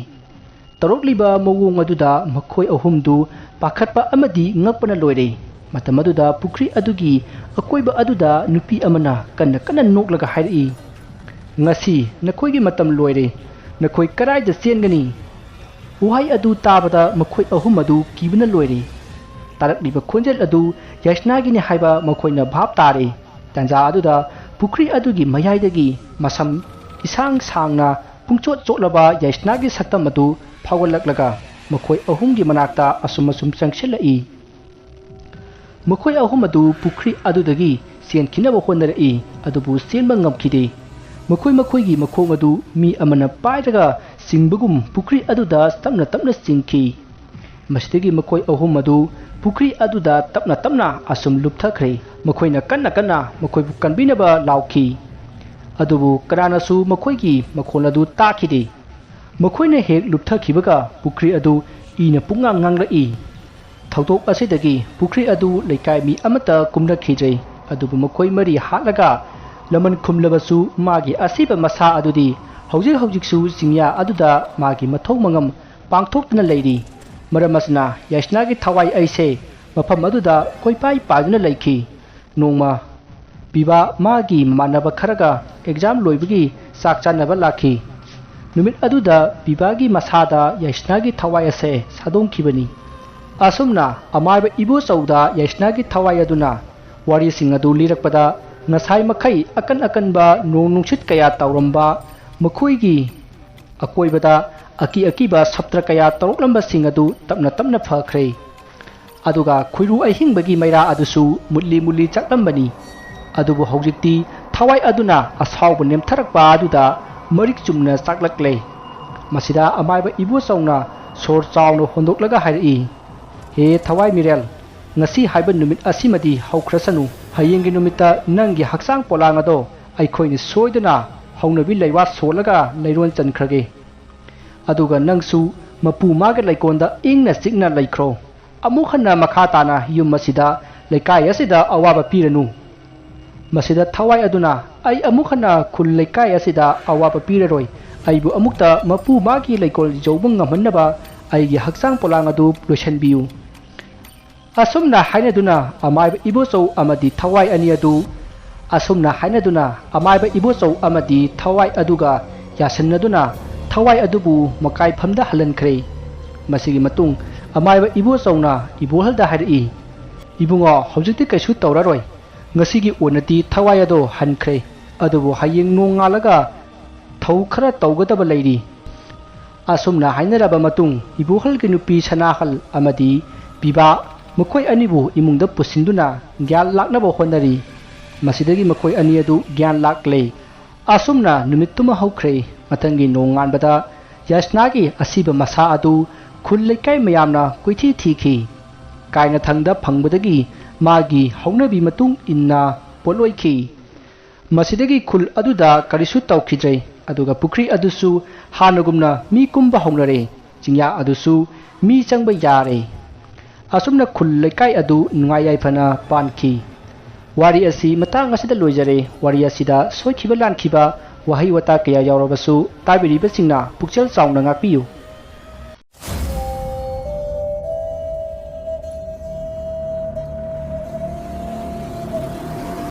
ꯇꯧꯔꯛꯂꯤꯕ ꯃꯑꯣꯡ ꯑꯗꯨꯗ ꯃꯈꯣꯏ ꯑꯍꯨꯝꯗꯨ ꯄꯥꯈꯠꯄ ꯑꯃꯗꯤ ꯉꯛꯄꯅ ꯂꯣꯏꯔꯦ꯫ ꯃꯇꯝ ꯑꯗꯨꯗ ꯄꯨꯈ꯭ꯔꯤ ꯑꯗꯨꯒꯤ ꯑꯀꯣꯏꯕ ꯑꯗꯨꯗ ꯅꯨꯄꯤ ꯑꯃꯅ ꯀꯟꯅ ꯀꯟꯅ ꯅꯣꯛꯂꯒ ꯍꯥꯏꯔꯛꯏ, "ꯉꯁꯤ ꯅꯈꯣꯏꯒꯤ ꯃꯇꯝ ꯂꯣꯏꯔꯦ꯫ ꯅꯈꯣꯏ ꯀꯗꯥꯏꯗ ꯆꯦꯟꯒꯅꯤ?" ꯋꯥꯍꯩ ꯑꯗꯨ ꯇꯥꯕꯗ ꯃꯈꯣꯏ ꯑꯍꯨꯝ ꯑꯗꯨ ꯀꯤꯕꯅ ꯂꯣꯏꯔꯦ꯫ ꯇꯥꯔꯛꯂꯤꯕ ꯈꯣꯟꯖꯦꯜ ꯑꯗꯨ ꯌꯥꯏꯁꯅꯥꯒꯤꯅꯤ ꯍꯥꯏꯕ ꯃꯈꯣꯏꯅ ꯚꯥꯞ ꯇꯥꯔꯦ꯫ ꯇꯥꯟꯖꯥ ꯑꯗꯨꯗ ꯄꯨꯈ꯭ꯔꯤ ꯑꯗꯨꯒꯤ ꯃꯌꯥꯏꯗꯒꯤ ꯃꯁꯝ ꯏꯁꯥꯡ ꯁꯥꯡꯅ ꯄꯨꯡꯆꯣꯠ ꯆꯣꯠꯂꯕ ꯌꯥꯏꯁꯅꯥꯒꯤ ꯁꯛꯇꯝ ꯑꯗꯨ ꯐꯥꯎꯒꯠꯂꯛꯂꯒ ꯃꯈꯣꯏ ꯑꯍꯨꯝꯒꯤ ꯃꯅꯥꯛꯇ ꯑꯁꯨꯝ ꯑꯁꯨꯝ ꯆꯪꯁꯤꯜꯂꯛꯏ꯫ ꯃꯈꯣꯏ ꯑꯍꯨꯝ ꯑꯗꯨ ꯄꯨꯈ꯭ꯔꯤ ꯑꯗꯨꯗꯒꯤ ꯆꯦꯟꯈꯤꯅꯕ ꯍꯣꯠꯅꯔꯛꯏ, ꯑꯗꯨꯕꯨ ꯆꯦꯟꯕ ꯉꯝꯈꯤꯗꯦ꯫ ꯃꯈꯣꯏ ꯃꯈꯣꯏꯒꯤ ꯃꯈꯣꯡ ꯑꯗꯨ ꯃꯤ ꯑꯃꯅ ꯄꯥꯏꯔꯒ ꯆꯤꯡꯕꯒꯨꯝ ꯄꯨꯈ꯭ꯔꯤ ꯑꯗꯨꯗ ꯇꯞꯅ ꯇꯞꯅ ꯆꯤꯡꯈꯤ꯫ ꯃꯁꯤꯗꯒꯤ ꯃꯈꯣꯏ ꯑꯍꯨꯝ ꯑꯗꯨ ꯄꯨꯈ꯭ꯔꯤ ꯑꯗꯨꯗ ꯇꯞꯅ ꯇꯞꯅ ꯑꯁꯨꯝ ꯂꯨꯞꯊꯈ꯭ꯔꯦ꯫ ꯃꯈꯣꯏꯅ ꯀꯟꯅ ꯀꯟꯅ ꯃꯈꯣꯏꯕꯨ ꯀꯟꯕꯤꯅꯕ ꯂꯥꯎꯈꯤ, ꯑꯗꯨꯕꯨ ꯀꯅꯥꯅꯁꯨ ꯃꯈꯣꯏꯒꯤ ꯃꯈꯣꯜ ꯑꯗꯨ ꯇꯥꯈꯤꯗꯦ꯫ ꯃꯈꯣꯏꯅ ꯍꯦꯛ ꯂꯨꯞꯊꯈꯤꯕꯒ ꯄꯨꯈ꯭ꯔꯤ ꯑꯗꯨ ꯏꯅ ꯄꯨꯡꯉꯥꯡ ꯉꯥꯡꯂꯛꯏ꯫ ꯊꯧꯗꯣꯛ ꯑꯁꯤꯗꯒꯤ ꯄꯨꯈ꯭ꯔꯤ ꯑꯗꯨ ꯂꯩꯀꯥꯏ ꯃꯤ ꯑꯃꯠꯇ ꯀꯨꯝꯅꯈꯤꯗ꯭ꯔꯦ, ꯑꯗꯨꯕꯨ ꯃꯈꯣꯏ ꯃꯔꯤ ꯍꯥꯠꯂꯒ ꯂꯃꯟ ꯈꯨꯝꯂꯕꯁꯨ ꯃꯥꯒꯤ ꯑꯁꯤꯕ ꯃꯁꯥ ꯑꯗꯨꯗꯤ ꯍꯧꯖꯤꯛ ꯍꯧꯖꯤꯛꯁꯨ ꯆꯤꯡꯌꯥ ꯑꯗꯨꯗ ꯃꯥꯒꯤ ꯃꯊꯧ ꯃꯉꯝ ꯄꯥꯡꯊꯣꯛꯇꯨꯅ ꯂꯩꯔꯤ꯫ ꯃꯔꯝ ꯑꯁꯤꯅ ꯌꯥꯏꯁꯅꯥꯒꯤ ꯊꯋꯥꯏ ꯑꯩꯁꯦ ꯃꯐꯝ ꯑꯗꯨꯗ ꯀꯣꯏꯄꯥꯏ ꯄꯥꯏꯗꯨꯅ ꯂꯩꯈꯤ꯫ ꯅꯣꯡꯃ ꯄꯤꯕꯥ ꯃꯥꯒꯤ ꯃꯃꯥꯟꯅꯕ ꯈꯔꯒ ꯑꯦꯛꯖꯥꯝ ꯂꯣꯏꯕꯒꯤ ꯆꯥꯛ ꯆꯥꯅꯕ ꯂꯥꯛꯈꯤ꯫ ꯅꯨꯃꯤꯠ ꯑꯗꯨꯗ ꯄꯤꯕꯥꯒꯤ ꯃꯁꯥꯗ ꯌꯥꯏꯁꯅꯥꯒꯤ ꯊꯋꯥꯏ ꯑꯁꯦ ꯁꯥꯗꯣꯡꯈꯤꯕꯅꯤ꯫ ꯑꯁꯨꯝꯅ ꯑꯃꯥꯏꯕ ꯏꯕꯣꯆꯧꯗ ꯌꯥꯏꯁꯅꯥꯒꯤ ꯊꯋꯥꯏ ꯑꯗꯨꯅ ꯋꯥꯔꯤꯁꯤꯡ ꯑꯗꯨ ꯂꯤꯔꯛꯄꯗ, ꯉꯁꯥꯏ ꯃꯈꯩ ꯑꯀꯟ ꯑꯀꯟꯕ ꯅꯣꯡ ꯅꯨꯡꯁꯤꯠ ꯀꯌꯥ ꯇꯧꯔꯝꯕ ꯃꯈꯣꯏꯒꯤ ꯑꯀꯣꯏꯕꯗ ꯑꯀꯤ ꯑꯀꯤꯕ ꯁꯞꯇ꯭ꯔ ꯀꯌꯥ ꯇꯧꯔꯛꯂꯝꯕꯁꯤꯡ ꯑꯗꯨ ꯇꯞꯅ ꯇꯞꯅ ꯐꯈ꯭ꯔꯦ꯫ ꯑꯗꯨꯒ ꯈꯣꯏꯔꯨ ꯑꯍꯤꯡꯕꯒꯤ ꯃꯩꯔꯥ ꯑꯗꯨꯁꯨ ꯃꯨꯠꯂꯤ ꯃꯨꯠꯂꯤ ꯆꯥꯛꯂꯝꯕꯅꯤ꯫ ꯑꯗꯨꯕꯨ ꯍꯧꯖꯤꯛꯇꯤ ꯊꯋꯥꯏ ꯑꯗꯨꯅ ꯑꯁꯥꯎꯕ ꯅꯦꯝꯊꯔꯛꯄ ꯑꯗꯨꯗ ꯃꯔꯤꯛ ꯆꯨꯝꯅ ꯆꯥꯛꯂꯛꯂꯦ꯫ ꯃꯁꯤꯗ ꯑꯃꯥꯏꯕ ꯏꯕꯣꯆꯧꯅ ꯁꯣꯔ ꯆꯥꯎꯅ ꯍꯣꯟꯗꯣꯛꯂꯒ ꯍꯥꯏꯔꯛꯏ, "ꯍꯦ ꯊꯋꯥꯏ ꯃꯤꯔꯦꯜ, ꯉꯁꯤ ꯍꯥꯏꯕ ꯅꯨꯃꯤꯠ ꯑꯁꯤꯃꯗꯤ ꯍꯧꯈ꯭ꯔꯁꯅꯨ꯫ ꯍꯌꯦꯡꯒꯤ ꯅꯨꯃꯤꯠꯇ ꯅꯪꯒꯤ ꯍꯛꯆꯥꯡ ꯄꯣꯂꯥꯡ ꯑꯗꯣ ꯑꯩꯈꯣꯏꯅ ꯁꯣꯏꯗꯅ ꯍꯧꯅꯕꯤ ꯂꯩꯋꯥ ꯁꯣꯜꯂꯒ ꯂꯩꯔꯣꯟ ꯆꯟꯈ꯭ꯔꯒꯦ꯫ ꯑꯗꯨꯒ ꯅꯪꯁꯨ ꯃꯄꯨ ꯃꯥꯒꯤ ꯂꯩꯀꯣꯜꯗ ꯏꯪꯅ ꯆꯤꯛꯅ ꯂꯩꯈ꯭ꯔꯣ꯫ ꯑꯃꯨꯛ ꯍꯟꯅ ꯃꯈꯥ ꯇꯥꯅ ꯌꯨꯝ ꯑꯁꯤꯗ, ꯂꯩꯀꯥꯏ ꯑꯁꯤꯗ ꯑꯋꯥꯕ ꯄꯤꯔꯅꯨ꯫" ꯃꯁꯤꯗ ꯊꯋꯥꯏ ꯑꯗꯨꯅ, "ꯑꯩ ꯑꯃꯨꯛ ꯍꯟꯅ ꯈꯨꯜ ꯂꯩꯀꯥꯏ ꯑꯁꯤꯗ ꯑꯋꯥꯕ ꯄꯤꯔꯔꯣꯏ꯫ ꯑꯩꯕꯨ ꯑꯃꯨꯛꯇ ꯃꯄꯨ ꯃꯥꯒꯤ ꯂꯩꯀꯣꯜ ꯌꯧꯕ ꯉꯝꯍꯟꯅꯕ ꯑꯩꯒꯤ ꯍꯛꯆꯥꯡ ꯄꯣꯂꯥꯡ ꯑꯗꯨ ꯂꯣꯏꯁꯤꯟꯕꯤꯌꯨ꯫" ꯑꯁꯨꯝꯅ ꯍꯥꯏꯅꯗꯨꯅ ꯑꯃꯥꯏꯕ ꯏꯕꯣꯆꯧ ꯑꯃꯗꯤ ꯊꯋꯥꯏ ꯑꯅꯤ ꯑꯗꯨ, ꯑꯁꯨꯝꯅ ꯍꯥꯏꯅꯗꯨꯅ ꯑꯃꯥꯏꯕ ꯏꯕꯣꯆꯧ ꯑꯃꯗꯤ ꯊꯋꯥꯏ ꯑꯗꯨꯒ ꯌꯥꯁꯤꯟꯅꯗꯨꯅ ꯊꯋꯥꯏ ꯑꯗꯨꯕꯨ ꯃꯀꯥꯏꯐꯝꯗ ꯍꯜꯍꯟꯈ꯭ꯔꯦ꯫ ꯃꯁꯤꯒꯤ ꯃꯇꯨꯡ ꯑꯃꯥꯏꯕ ꯏꯕꯣꯆꯧꯅ ꯏꯕꯣꯍꯜꯗ ꯍꯥꯏꯔꯛꯏ, "ꯏꯕꯨꯡꯉꯣ, ꯍꯧꯖꯤꯛꯇꯤ ꯀꯩꯁꯨ ꯇꯧꯔꯔꯣꯏ꯫ ꯉꯁꯤꯒꯤ ꯑꯣꯏꯅꯗꯤ ꯊꯋꯥꯏ ꯑꯗꯣ ꯍꯟꯈ꯭ꯔꯦ꯫ ꯑꯗꯨꯕꯨ ꯍꯌꯦꯡ ꯅꯣꯡꯉꯥꯜꯂꯒ ꯊꯧ ꯈꯔ ꯇꯧꯒꯗꯕ ꯂꯩꯔꯤ꯫" ꯑꯁꯨꯝꯅ ꯍꯥꯏꯅꯔꯕ ꯃꯇꯨꯡ, ꯏꯕꯣꯍꯜꯒꯤ ꯅꯨꯄꯤ ꯁꯅꯥꯍꯜ ꯑꯃꯗꯤ ꯄꯤꯕꯥ, ꯃꯈꯣꯏ ꯑꯅꯤꯕꯨ ꯏꯃꯨꯡꯗ ꯄꯨꯁꯤꯟꯗꯨꯅ ꯒ꯭ꯌꯥꯟ ꯂꯥꯛꯅꯕ ꯍꯣꯠꯅꯔꯤ꯫ ꯃꯁꯤꯗꯒꯤ ꯃꯈꯣꯏ ꯑꯅꯤ ꯑꯗꯨ ꯒ꯭ꯌꯥꯟ ꯂꯥꯛꯂꯦ꯫ ꯑꯁꯨꯝꯅ ꯅꯨꯃꯤꯠꯇꯨꯃ ꯍꯧꯈ꯭ꯔꯦ꯫ ꯃꯊꯪꯒꯤ ꯅꯣꯡꯉꯥꯟꯕꯗ ꯌꯥꯏꯁꯅꯥꯒꯤ ꯑꯁꯤꯕ ꯃꯁꯥ ꯑꯗꯨ ꯈꯨꯜ ꯂꯩꯀꯥꯏ ꯃꯌꯥꯝꯅ ꯀꯣꯏꯊꯤ ꯊꯤꯈꯤ꯫ ꯀꯥꯏꯅꯊꯪꯗ ꯐꯪꯕꯗꯒꯤ ꯃꯥꯒꯤ ꯍꯧꯅꯕꯤ ꯃꯇꯨꯡ ꯏꯟꯅ ꯄꯣꯠꯂꯣꯏꯈꯤ꯫ ꯃꯁꯤꯗꯒꯤ ꯈꯨꯜ ꯑꯗꯨꯗ ꯀꯔꯤꯁꯨ ꯇꯧꯈꯤꯗ꯭ꯔꯦ꯫ ꯑꯗꯨꯒ ꯄꯨꯈ꯭ꯔꯤ ꯑꯗꯨꯁꯨ ꯍꯥꯟꯅꯒꯨꯝꯅ ꯃꯤ ꯀꯨꯝꯕ ꯍꯧꯅꯔꯦ꯫ ꯆꯤꯡꯌꯥ ꯑꯗꯨꯁꯨ ꯃꯤ ꯆꯪꯕ ꯌꯥꯔꯦ꯫ ꯑꯁꯨꯝꯅ ꯈꯨꯜ ꯂꯩꯀꯥꯏ ꯑꯗꯨ ꯅꯨꯡꯉꯥꯏ ꯌꯥꯏꯐꯅ ꯄꯥꯟꯈꯤ꯫ ꯋꯥꯔꯤ ꯑꯁꯤ ꯃꯇꯥꯡ ꯑꯁꯤꯗ ꯂꯣꯏꯖꯔꯦ꯫ ꯋꯥꯔꯤ ꯑꯁꯤꯗ ꯁꯣꯏꯈꯤꯕ ꯂꯥꯟꯈꯤꯕ ꯋꯥꯍꯩ ꯋꯥꯇꯥ ꯀꯌꯥ ꯌꯥꯎꯔꯕꯁꯨ ꯇꯥꯕꯤꯔꯤꯕꯁꯤꯡꯅ ꯄꯨꯛꯆꯦꯜ ꯆꯥꯎꯅ ꯉꯥꯛꯄꯤꯌꯨ꯫